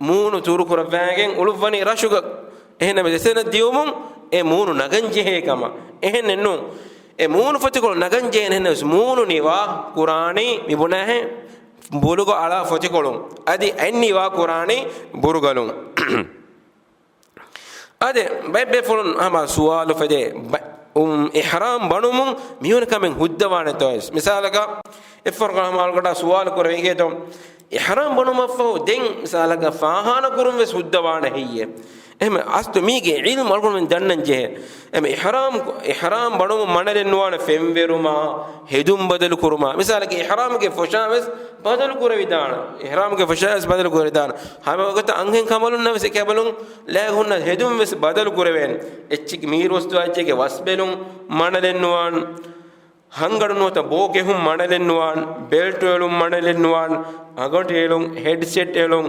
މޫނު ތުރުކުރައްވާގެން އުޅުއްވަނީ ރަށުގަ. އެހެންނަމަ ދެސެނަށް ދިޔުމުން އެ މޫނު ނަގަން ޖެހޭ ކަމަށް. އެހެންނެއް ނޫން. އެ މޫނު ފޮތިކޮޅު ނަގަން ޖެހޭނެ. އެހެންނަމަވެސް މޫނު ނިވާ ކުރާނީ މި ބުނާހެން ބުރުގާ އަޅާ ފޮތިކޮޅުން. އަދި އަތް ނިވާ ކުރާނީ ބުރުގަލުން. އާދެ، ބައެއް ބޭފުޅުން ހަމަ ސުވާލު ފެދޭ، ބަ-، އުން، އިޙްރާމް ބަނުމުން މިހުން ކަމެއް ހުއްދަވާނެތޯ ވެސް. މިސާލަކަށް، އެއްފަހަރު ހަމަ އަޅުގަޑާ ސުވާލު ކުރެވި އިނގޭތޯ، އިޙްރާމް ބަނުމަށްފަހު ދެން މިސާލަކަށް ފާޚާނާ ކުރުން ވެސް ހުއްދަވާނެ ހެއްޔޭ؟ އެހެމަ އަސްލު މީގެ ޢިލްމު އަޅުގަނޑުމެން ދަންނަން ޖެހޭ. އެމެ އިޙްރާމް، އިޙްރާމް ބަނުމުން މަނަލެއް ނުވާނެ ފެންވެރުމާ، ހެދުން ބަދަލު ކުރުމާ. މިސާލަކަށް އިޙްރާމްގެ ފޮށާ ވެސް ބަދަލު ކުރެވިދާނެ. އިޙްރާމްގެ ފޮށާ ވެސް ބަދަލު ކުރެވިދާނެ. ހަމަ ވަގުތަށް އަންހެން ކަނބަލުންނަށް ވެސް އެކަނބަލުން ލާގެ ހުންނަ ހެދުން ވެސް ބަދަލު ކުރެވޭނެ. އެއްޗެއްގެ މީރު ވަސްތުވާ އެއްޗެއްގެ ވަސްބެލުން މަނަލެއް ނުވާނެ. ހަންގަޑު ނުވަތަ ބޯ ކެހުން މަނަލެއް ނުވާނެ. ބެލްޓު އެޅުން މަނަލެއް ނުވާނެ. އަނގަޓި އެޅުން، ހެޑްސެޓް އެޅުން،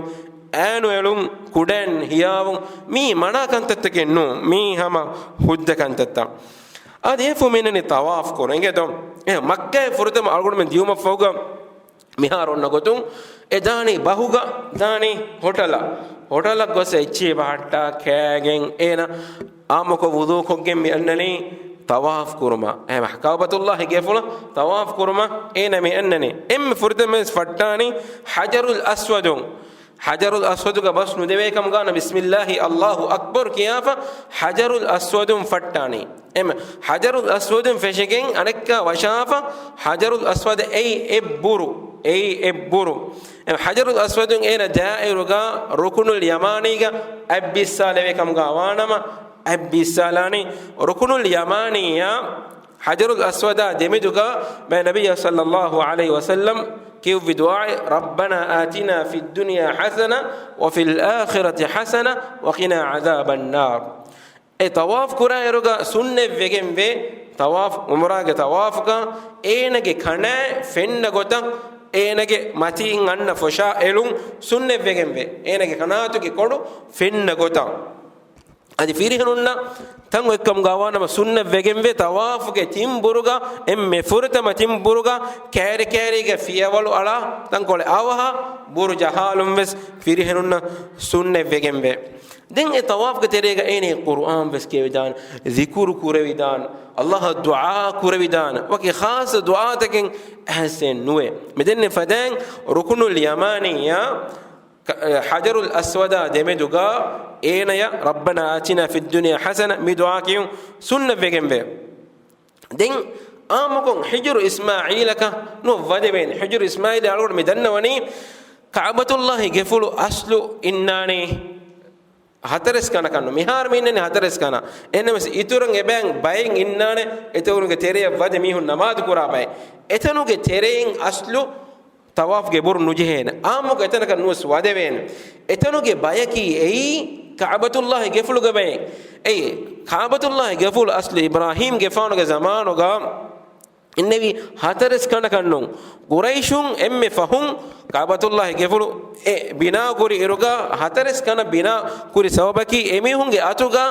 އައިނު އެޅުން، ކުޑައިން ހިޔާވުން، މީ މަނާ ކަންތައްތަކެއް ނޫން. މީ ހަމަ ހުއްދަ ކަންތައްތައް. އާދެ، އެފަހު މި އަންނަނީ ޠަވާފް ކުރަން. އިނގޭތޯ؟ އެ މައްކާއިން ފުރަތަމަ އަޅުގަނޑުމެން ދިޔުމަށްފަހުގަ މިހާރު އޮންނަ ގޮތުން އެ ދާނީ ބަހުގަ، ދާނީ ހޮޓަލަށް. ހޮޓަލަށް ގޮސް އެއްޗެހި ބަހައްޓާ ކާގެން އޭނަ އާއްމުކޮށް ވުޟޫ ކޮށްގެން މި އަންނަނީ ޠަވާފު ކުރުމަށް، އެހެން ކަޢުބަތުﷲގެ ގެފުޅަށް ޠަވާފު ކުރުމަށް އޭނަ މި އަންނަނީ. އެންމެ ފުރަތަމަ ވެސް ފައްޓާނީ ޙަޖަރުލް އަސްވަދުން. ޙަޖަރުލް އަސްވަދުގަ ބަސް ނުދެވޭ ކަމުގަ ވަންނަ ބިސްމިއްލާހި އައްލާހު އަކްބަރު ކިޔާފަ ޙަޖަރުލް އަސްވަދުން ފައްޓާނީ. އެމަ ޙަޖަރުލް އަސްވަދުން ފެށިގެން އަނެއްކާ ވަށާފަ ޙަޖަރުލް އަސްވަދަށް އެއީ އެއްބުރު، އެއީ އެއްބުރު. އެމަ ޙަޖަރުލް އަސްވަދުން އޭނަ ދާއިރުގަ ރުކުނުލް ޔަމާނީގަ އަތް ބިއްސާލެވޭ ކަމުގަ ވާނަމަ، އަތް ބިއްސާލާނީ. ރުކުނުލް ޔަމާނީއާ ޙަޖަރުލް އަސްވަދާ ދެމެދުގަ މާތް ނަބިއްޔާ ޞައްލައްލާހު ޢަލައިހި ވަސައްލަމް ކިޔުއްވި ދުޢާއެއް، "رَبَّنَا آتِنَا فِي الدُّنْيَا حَسَنَةً وَفِي الْآخِرَةِ حَسَنَةً وَقِنَا عَذَابَ النَّارِ." އެ ޠަވާފު ކުރާއިރުގަ ސުންނަތްވެގެންވޭ، ޠަވާފު، ޢުމްރާގެ ޠަވާފުގަ އޭނަގެ ކަނާތް ފެންނަ ގޮތަށް، އޭނަގެ މަތީން އަންނަ ފޮށާ އެޅުން ސުންނަތްވެގެންވޭ، އޭނަގެ ކަނާތުގެ ކޮޅު ފެންނަ ގޮތަށް. އަދި ފިރިހެނުންނަށް ތަން އޮތްކަމުގަ ވާނަމަ ސުންނަތްވެގެންވޭ، ޠަވާފުގެ ތިން ބުރުގަ، އެންމެ ފުރަތަމަ ތިން ބުރުގަ ކައިރި ކައިރީގެ ފިޔަވަޅު އަޅާ ތަންކޮޅެއް އަވަހަށް ބުރު ޖަހާލުން ވެސް ފިރިހެނުންނަށް ސުންނަތްވެގެންވޭ. ދެން އެ ޠަވާފުގެ ތެރޭގަ އޭނަ ޤުރުއާން ވެސް ކިޔެވިދާނެ، ޛިކުރު ކުރެވިދާނެ، އައްލާހަށް ދުޢާ ކުރެވިދާނެ، ވަކި ޚާއްޞަ ދުޢާތަކެއް އައިސް ނުވޭ. މިދެންނެ ފަދައިން ރުކުނުލް ޔަމާނީއާ ކަ-، ޙަޖަރުލް އަސްވަދާ ދެމެދުގަ އޭނަޔަށް "رَبَّنَا آتِنَا فِي الدُّنْيَا حَسَنَةً" މި ދުޢާ ކިޔުން ސުންނަތްވެގެންވޭ. ދެން އާއްމުކޮށް ޙިޖުރު އިސްމާޢީލަކަށް ނުވަދެވޭނެ. ޙިޖުރު އިސްމާޢީލް އަޅުގަނޑު މި ދަންނަވަނީ ކަޢުބަތުﷲގެ ގެފުޅު އަސްލު އިންނާނީ ހަތަރެސް ކަނަކަށް ނު. މިހާރު މި އިންނަނީ ހަތަރެސް ކަނަ. އެހެންނަމަވެސް އިތުރަށް އެބައިން ބައެއް އިންނާނެ އެތަނުގެ ތެރެއަށް ވަދެ މީހުން ނަމާދު ކުރާ ބައެއް. އެތަނުގެ ތެރެއިން އަސްލު ޠަވާފުގެ ބުރު ނުޖެހޭނެ. އާއްމުކޮށް އެތަނަކަށް ނުވެސް ވަދެވޭނެ. އެތަނުގެ ބަޔަކީ އެއީ ކަޢުބަތުﷲގެ ގެފުޅުގެ ބައެއް. އެއީ ކަޢުބަތުﷲގެ ގެފުޅު އަސްލު އިބްރާހީމްގެފާނުގެ ޒަމާނުގަ އިންނެވި ހަތަރެސް ކަނަކަށް ނޫން. ޤުރައިޝުން އެންމެ ފަހުން ކަޢުބަތުﷲގެ ގެފުޅު އެ ބިނާ ކުރި އިރުގަ ހަތަރެސް ކަނަ ބިނާ ކުރި ސަބަބަކީ އެމީހުންގެ އަތުގަ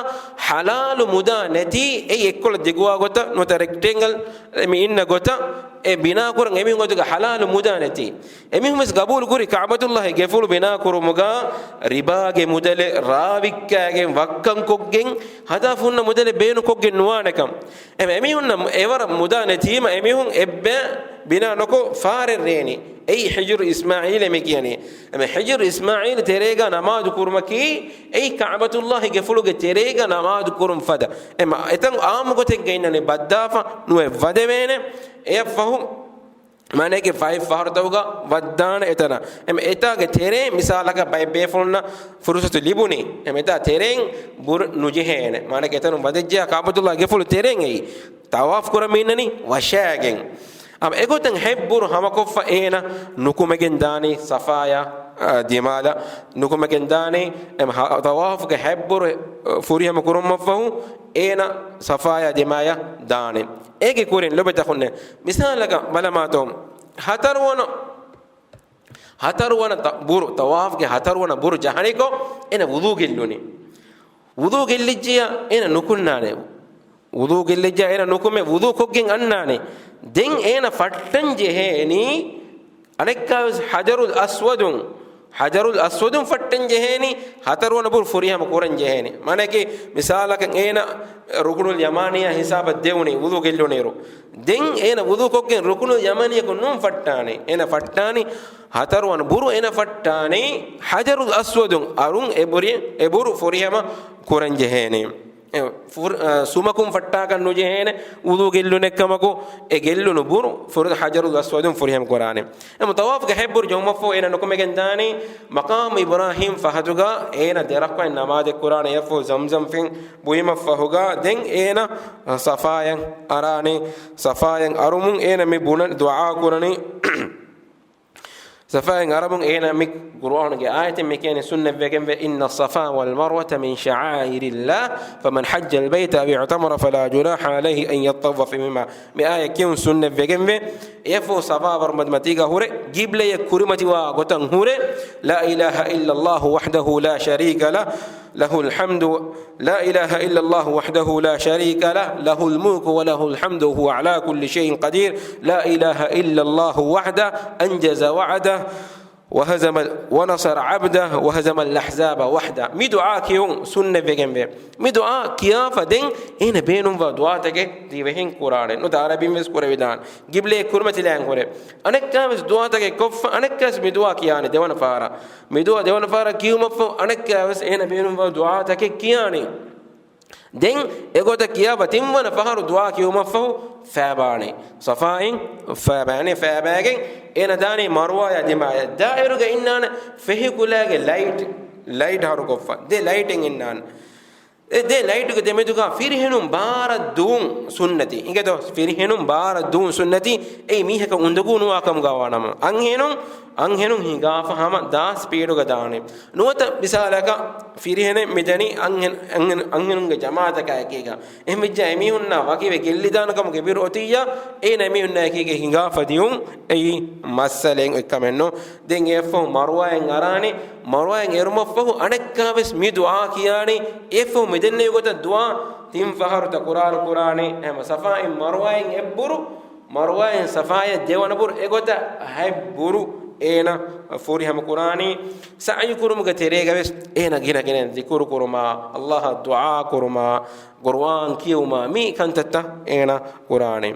ޙަލާލު މުދާ ނެތީ، އެއީ އެއްކޮޅަށް ދިގުވާ ގޮތަށް ނުވަތަ ރެކްޓޭންގަލް މި އިންނަ ގޮތަށް އެ ބިނާ ކުރަން އެމީހުން އަތުގަ ޙަލާލު މުދާ ނެތީ. އެމީހުން ވެސް ގަބޫލު ކުރި ކަޢުބަތުﷲގެ ގެފުޅު ބިނާ ކުރުމުގަ ރިބާގެ މުދަލެއް ރާވިއްކާގެން ވައްކަން ކޮށްގެން ހަދާފަ ހުންނަ މުދަލެއް ބޭނުން ކޮށްގެން ނުވާނެކަން. އެމަ އެމީހުންނަށް އެވަރަށް މުދާ ނެތީމަ އެމީހުން އެއްބައި ބިނާ ނުކޮށް ފާރެއް ރޭނީ. އެއީ ޙިޖުރު އިސްމާޢީލޭ މި ކިޔަނީ. އެމަ ޙިޖުރު އިސްމާޢީލް ތެރޭގަ ނަމާދު ކުރުމަކީ އެއީ ކަޢުބަތުﷲގެ ގެފުޅުގެ ތެރޭގަ ނަމާދު ކުރުން ފަދަ. އެމަ އެތަން އާއްމު ގޮތެއްގަ އިންނަނީ ބައްދާފަ ނުވެ ވަދެވޭނެ. އެއަށްފަހު މާނައަކީ ފަހެއް ފަހަރުތަކުގަ ވައްދާނެ އެތަނަށް. އެމަ އެތާގެ ތެރޭ މިސާލަކަށް ބައެއް ބޭފުޅުންނަށް ފުރުސަތު ލިބުނީ. އެމަ އެތާ ތެރެއިން ބުރު ނުޖެހޭނެ. މާނައަކީ އެތަނުން ވަދެއްޖެޔާ ކަޢުބަތުﷲ ގެފުޅު ތެރެއިން އެއީ. ތަވާފު ކުރަމިންނަނީ ވަށާގެން. އަމަ އެގޮތަށް ހަތް ބުރު ހަމަކޮށްފަ އޭނަ ނުކުމެގެން ދާނީ ސަފާޔާ، އާ، ދިމާލަށް ނުކުމެގެން ދާނީ. އެމަ ހަ-، ތަވާފުގެ ހަތް ބުރު، އެ، ފުރިހަމަ ކުރުމަށްފަހު އޭނަ ސަފާޔާ ދިމާޔަށް ދާނީ. އޭގެ ކުރިން ލޮބުވެތި އަޚުންނޭ، މިސާލަކަށް ބަލަމާތޯ، ހަތަރުވަނަ، ހަތަރުވަނަ ތަ-، ބުރު، ތަވާފުގެ ހަތަރުވަނަ ބުރު ޖަހަނިކޮށް އޭނަ ވުޟޫ ގެއްލުނީ. ވުޟޫ ގެއްލިއްޖެޔާ އޭނަ ނުކުންނާނެ. ވުޟޫ ގެއްލިއްޖެޔާ އޭނަ ނުކުމެ ވުޟޫ ކޮށްގެން އަންނާނެ. ދެން އޭނަ ފައްޓަން ޖެހޭނީ އަނެއްކާވެސް ޙަޖަރުލް އަސްވަދުން، ޙަޖަރުލް އަސްވަދުން ފައްޓަން ޖެހޭނީ ހަތަރުވަނަ ބުރު ފުރިހަމަ ކުރަން ޖެހޭނީ. މާނައަކީ މިސާލަކަށް އޭނަ ރުކުނުލް ޔަމާނިއްޔާ ހިސާބަށް ދެވުނީ ވުޟޫ ގެއްލުނިއިރު. ދެން އޭނަ ވުޟޫ ކޮށްގެން ރުކުނުލް ޔަމާނިއްޔަކުން ނޫން ފައްޓާނީ. އޭނަ ފައްޓާނީ ހަތަރުވަނަ ބުރު އޭނަ ފައްޓާނީ ޙަޖަރުލް އަސްވަދުން އަރުން އެ ބުރި-، އެ ބުރު ފުރިހަމަ ކުރަން ޖެހޭނީ. އެ ފުރ-، އަ، ސުމަކުން ފައްޓާކަށް ނުޖެހޭނެ ވުޟޫ ގެއްލުނެއްކަމަކު، އެ ގެއްލުނު ބުރު ފުރަތަ ޙަޖަރުލް އަސްވަދުން ފުރިހަމަ ކުރާނެ. އެމަ ތަވާފުގެ ހަތް ބުރު ޖެހުމަށްފަހު އޭނަ ނުކުމެގެން ދާނީ މަޤާމު އިބްރާހީމް ފަހަތުގަ އޭނަ ދެ ރަކްޢަތް ނަމާދެއް ކުރާނެ. އެއަށްފަހު ޒަމްޒަމް ފިން ބުއިމަށްފަހުގަ ދެން އޭނަ ސަފާޔަށް އަރާނީ. ސަފާޔަށް އަރުމުން އޭނަ މި ބުނަން ދުޢާ ކުރަނީ. ސަފާއިން އަރަމުން އޭނަ މި ޤުރުއާނުގެ އާޔަތެއް މި ކިޔަނީ ސުންނަތް ވެގެންވެ، "إِنَّ الصَّفَا وَالْمَرْوَةَ مِنْ شَعَائِرِ اللَّهِ فَمَنْ حَجَّ الْبَيْتَ أَوِ اعْتَمَرَ فَلَا جُنَاحَ عَلَيْهِ أَنْ يَطَّوَّفَ بِهِمَا." މި އާޔަތް ކިޔުން ސުންނަތް ވެގެންވެ. އެއަށްފަހު ސަފާ މަރުވާ މަތީގަ ހުރެ ޤިބްލަޔަށް ކުރިމަތިވާ ގޮތަށް ހުރެ، "لا إله إلا الله وحده لا شريك له، له الحمد، لا إله إلا الله وحده لا شريك له، له الملك وله الحمد وهو على كل شيء قدير، لا إله إلا الله وحده أنجز وعده، وهزم، ونصر عبده وهزم الأحزاب وحده. މި ދުޢާ ކިޔުން ސުންނަތްވެގެންވޭ. މި ދުޢާ ކިޔާފަ ދެން އޭނަ ބޭނުންވާ ދުޢާތަކެއް ދިވެހިން ކުރާނެ. ނުވަތަ ޢަރަބިން ވެސް ކުރެވިދާނެ. ގިބްލައަށް ކުރިމަތިލާން ކުރޭ. އަނެއްކާވެސް ދުޢާތަކެއް ކޮށްފަ، އަނެއްކާވެސް މި ދުޢާ ކިޔާނެ ދެވަނަ ފަހަރަށް. މި ދުޢާ ދެވަނަ ފަހަރަށް ކިޔުމަށްފަހު އަނެއްކާވެސް އޭނަ ބޭނުންވާ ދުޢާތަކެއް ކިޔާނެ. ދެން އެގޮތަށް ކިޔާފަ ތިންވަނަ ފަހަރު ދުޢާ ކިޔުމަށްފަހު ފައިބާނެ. ޞަފާއިން ފައިބާނެ. ފައިބާގެން އޭނަ ދާނީ މަރުވާޔާ ދިމާޔަށް. ދާއިރުގަ އިންނާނެ ފެހި ކުލައިގެ ލައިޓް، ލައިޓް ހަރުކޮށްފަ. ދެ ލައިޓެއް އިންނާނެ. އެ ދެ ލައިޓުގެ ދެމެދުގަ ފިރިހެނުން ބާރަށް ދުވުން ސުންނަތީ. އިނގޭތޯ، ފިރިހެނުން ބާރަށް ދުވުން ސުންނަތީ. އެއީ މީހަކަށް އުނދަގޫ ނުވާ ކަމުގަ ވާނަމަ. އަންހެނުން، އަންހެނުން ހިނގާފަ ހަމަ ދާ ސްޕީޑުގަ ދާނެ. ނުވަތަ މިސާލަކަށް ފިރިހެނެއް މިދަނީ އަންހެން، އަންހެން، އަންހެނުންގެ ޖަމާޢަތަކާ އެކީގަ. އެހެންވެއްޖާ އެމީހުންނާ ވަކިވެ ގެއްލިދާނެ ކަމުގެ ބިރު އޮތިއްޔާ، އޭނަ އެމީހުންނާ އެކީގަ ހިނގާފަ ދިޔުން އެއީ މައްސަލައެއް އޮތްކަމެއްނު. ދެން އެއަށްފަހު މަރުވާއަށް އަރާނެ، މަރުވާއަށް އެރުމަށްފަހު އަނެއްކާވެސް މި ދުޢާ ކިޔާނީ، އެއަށްފަހު މިދެންނެވި ގޮތަށް ދުޢާ ތިން ފަހަރު ތަކުރާރު ކުރާނީ. ހަމަ ޞަފާއިން މަރުވާއަށް އެއްބުރު، މަރުވާއިން ޞަފާއަށް ދެވަނަ ބުރު، އެގޮތަށް ހަތް ބުރު އޭނަ ފުރިހަމަ ކުރާނީ. ސަޢްޔު ކުރުމުގެ ތެރޭގަވެސް އޭނަ ގިނަ ގިނައިން ޛިކުރު ކުރުމާ، ﷲ އަށް ދުޢާ ކުރުމާ، ޤުރުއާން ކިޔެވުމާ، މި ކަންތައްތައް އޭނަ ކުރާނީ.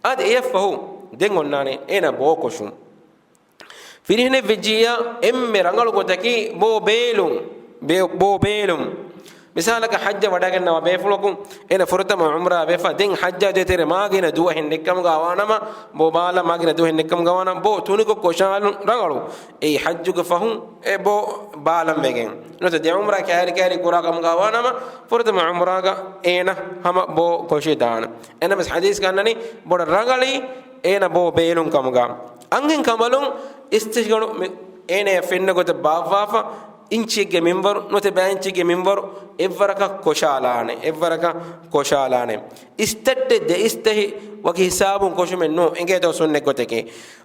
އާދެ، އެއަށްފަހު ދެން އޮންނާނެ އޭނަ ބޯކޮށުން. ފިރިހެނެއް ވެއްޖިއްޔާ އެންމެ ރަނގަޅު ގޮތަކީ ބޯ ބޭލުން. ބޭ-، ބޯ ބޭލުން. މިސާލަކަށް ޙައްޖަށް ވަޑައިގަންނަވާ ބޭފުޅަކު އޭނަ ފުރަތަމަ ޢުމްރާ ވެފަ، ދެން ޙައްޖާ ދޭތެރޭ މާގިނަ ދުވަހެއް ނެއްކަމުގަ ވާނަމަ، ބޯ ބާލަން މާގިނަ ދުވަހެއް ނެއްކަމުގަ ވާނަމަ، ބޯ ތުނިކޮށް ކޮށާލުން ރަނގަޅު. އެއީ ޙައްޖުގެ ފަހުން އެ ބޯ ބާލަން ވެގެން. ނުވަތަ ދެ ޢުމްރާ ކައިރި ކައިރި ކުރާ ކަމުގަ ވާނަމަ، ފުރަތަމަ ޢުމްރާގަ އޭނަ ހަމަ ބޯ ކޮށިދާނެ. އެނަމަސް ޙަދީޘްގަ އަންނަނީ ބޮޑަށް ރަނގަޅީ އޭނަ ބޯ ބޭލުން ކަމުގަ. އަންހެން ކަނބަލުން އިސްތަށިގަނޑު މި-، އޭނަޔަށް ފެންނަ ގޮތަށް ބާއްވާފަ، އިންޗިއެއްގެ މިންވަރު ނުވަތަ ބައި އިންޗިއެއްގެ މިންވަރު އެއްވަރަކަށް ކޮށާލާނެ، އެއްވަރަކަށް ކޮށާލާނެ. އިސްތައްޓެއް ދެ އިސްތަށި ވަކި ހިސާބުން ކޮށުމެއް ނޫން، އެނގޭތޯ ސުންނަތް ގޮތެކޭ.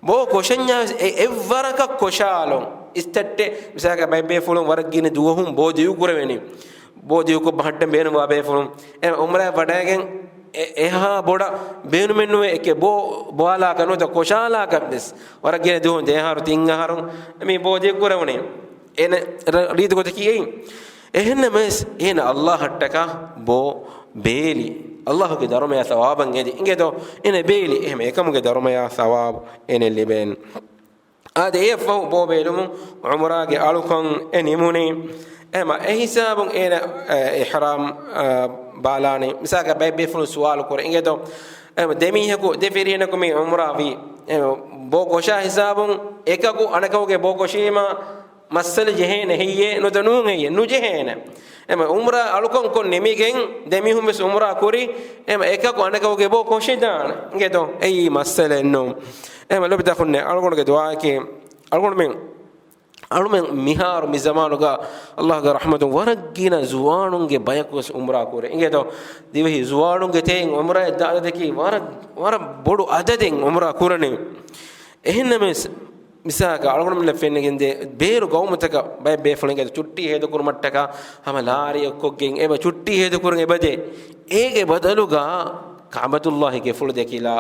ބޯ ކޮށަންޏާ ވެސް އެ އެއްވަރަކަށް ކޮށާލުން. އިސްތައްޓެއް މިސާލަކަށް ބައެއް ބޭފުޅުން ވަރަށް ގިނަ ދުވަހުން ބޯ ދިގު ކުރެވެނީ. ބޯ ދިގުކޮށް ބަހައްޓަން ބޭނުންވާ ބޭފުޅުން އެ ޢުމްރާއަށް ވަޑައިގެން އެ-، އެހާ ބޮޑަށް ބޭނުމެއް ނުވޭ އެކެ ބޯ ބޯއާލާކަށް ނުވަތަ ކޮށާލާކަށް ވެސް. ވަރަށް ގިނަ ދުވަހުން ދެ އަހަރު ތިން އަހަރު މި ބޯ ދިގު ކުރެވުނީ. އޭނަ ރ-، ރީތި ގޮތަކީ އެއީ. އެހެންނަމަވެސް އޭނަ ﷲ އަށްޓަކާ ބޯ ބޭލި. ﷲ ގެ ދަރުމަޔާ ޘަވާބަށް އެދި. އިނގޭތޯ؟ އޭނަ ބޭލި. އެހެން އެކަމުގެ ދަރުމަޔާ ޘަވާބު އޭނަ ލިބޭނެ. އާދެ، އެއަށްފަހު ބޯ ބޭލުމުން ޢުމްރާގެ އަޅުކަން އެ ނިމުނީ. އެހެމަ އެ ހިސާބުން އޭނަ، އެ، އިޙްރާމް، އަ، ބާލާނީ. މިސާލަކަށް ބައެއް ބޭފުޅުން ސުވާލު ކުރޭ. އިނގޭތޯ؟ އެ، ދެމީހަކު، ދެ ފިރިހެނަކު މި ޢުމްރާ ވީ. އެ، ބޯ ކޮށާ ހިސާބުން އެކަކު އަނެކަކުގެ ބޯ ކޮށީމާ މައްސަލަ ޖެހޭނެ ހެއްޔޭ؟ ނުވަތަ ނޫން ހެއްޔޭ؟ ނުޖެހޭނެ. އެމަ ޢުމްރާ އަޅުކަން ކޮށް ނިމިގެން ދެމީހުން ވެސް ޢުމްރާ ކުރި، އެމަ އެކަކު އަނެކަކުގެ ބޯ ކޮށިދާނެ. އިނގޭތޯ؟ އެއީ މައްސަލައެއް ނޫން. އެމަ ލޯބިތަކުންނޭ އަޅުގަނޑުގެ ދުޢާއަކީ، އަޅުގަނޑުމެން، އަޅުމެން މިހާރު މި ޒަމާނުގަ ﷲ ގެ ރަޙްމަތުން ވަރަށް ގިނަ ޒުވާނުންގެ ބަޔަކު ވެސް ޢުމްރާ ކުރޭ. އިނގޭތޯ؟ ދިވެހި ޒުވާނުންގެ ތެރެއިން ޢުމްރާއަށް ދާ އަދަދަކީ ވަރަށް، ވަރަށް ބޮޑު އަދަދެއް ޢުމްރާ ކުރަނީ. އެހެންނަމަވެސް، މިސާލަކަށް، އަޅުގަނޑުމެންނަށް ފެނިގެންދޭ، ބޭރު ގައުމުތަކަށް ބައެއް ބޭފުޅުން އެ ޗުއްޓީ ހޭދަކުރުމަށްޓަކާ ހަމަ ލާރިއެއް ކޮށްގެން އެބަ ޗުއްޓީ ހޭދަކުރަން އެބަދޭ. އޭގެ ބަދަލުގަ ކަޢުބަތުﷲ ގެފުޅު ދެކިލާ،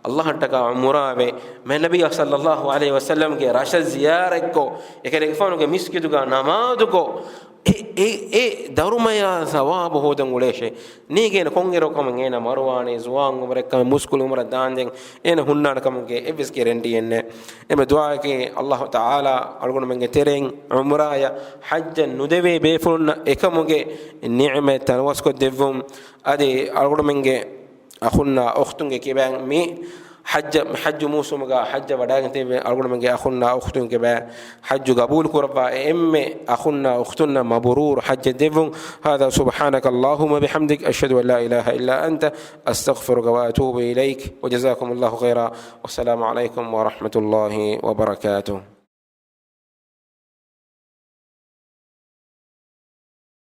ﷲ އަށްޓަކާ ޢުމްރާވެ، މާތް ނަބިއްޔާ ޞައްލަﷲ ޢަލައިހި ވަސައްލަމްގެ ރަށަށް ޒިޔާރަތްކޮށް، އެކަލޭގެފާނުގެ މިސްކިތުގަ ނަމާދުކޮށް، އެ، އެ، އެ ދަރުމަޔާ ޘަވާބު ހޯދަން އުޅޭށޭ. ނޭނގޭނެ ކޮންއިރު ކަމެއް އޭނަ މަރުވާނީ، ޒުވާން ޢުމުރެއް ކަމެއް، މުސްކުޅި ޢުމުރަށް ދާންދެން އޭނަ ހުންނާނެ ކަމުގެ އެއްވެސް ގެރެންޓީއެއް ނެތް. އެމެ ދުޢާއަކީ ﷲ ތަޢާލާ އަޅުގަނޑުމެންގެ ތެރެއިން ޢުމްރާޔަށް ޙައްޖަށް ނުދެވޭ ބޭފުޅުންނަށް އެކަމުގެ ނިޢުމަތް ތަނަވަސްކޮށްދެއްވުން. އަދި އަޅުގަނޑުމެންގެ އަޚުންނާ އުޚްތުންގެ ކިބައިން މި ޙައްޖަށް، މި ޙައްޖު މޫސުމުގަ ޙައްޖަށް ވަޑައިގެން ތިބި އަޅުގަނޑުމެންގެ އަޚުންނާ އުޚްތުންގެ ކިބައިން ޙައްޖު ޤަބޫލު ކުރައްވާ، އެ އެންމެ އަޚުންނާ އުޚްތުންނަށް މަބްރޫރު ޙައްޖެއް ދެއްވުން. هذا، سبحانك اللهم وبحمدك، أشهد أن لا إله إلا أنت، أستغفرك وأتوب إليك، وجزاكم الله خيرا، والسلام عليكم ورحمة الله وبركاته.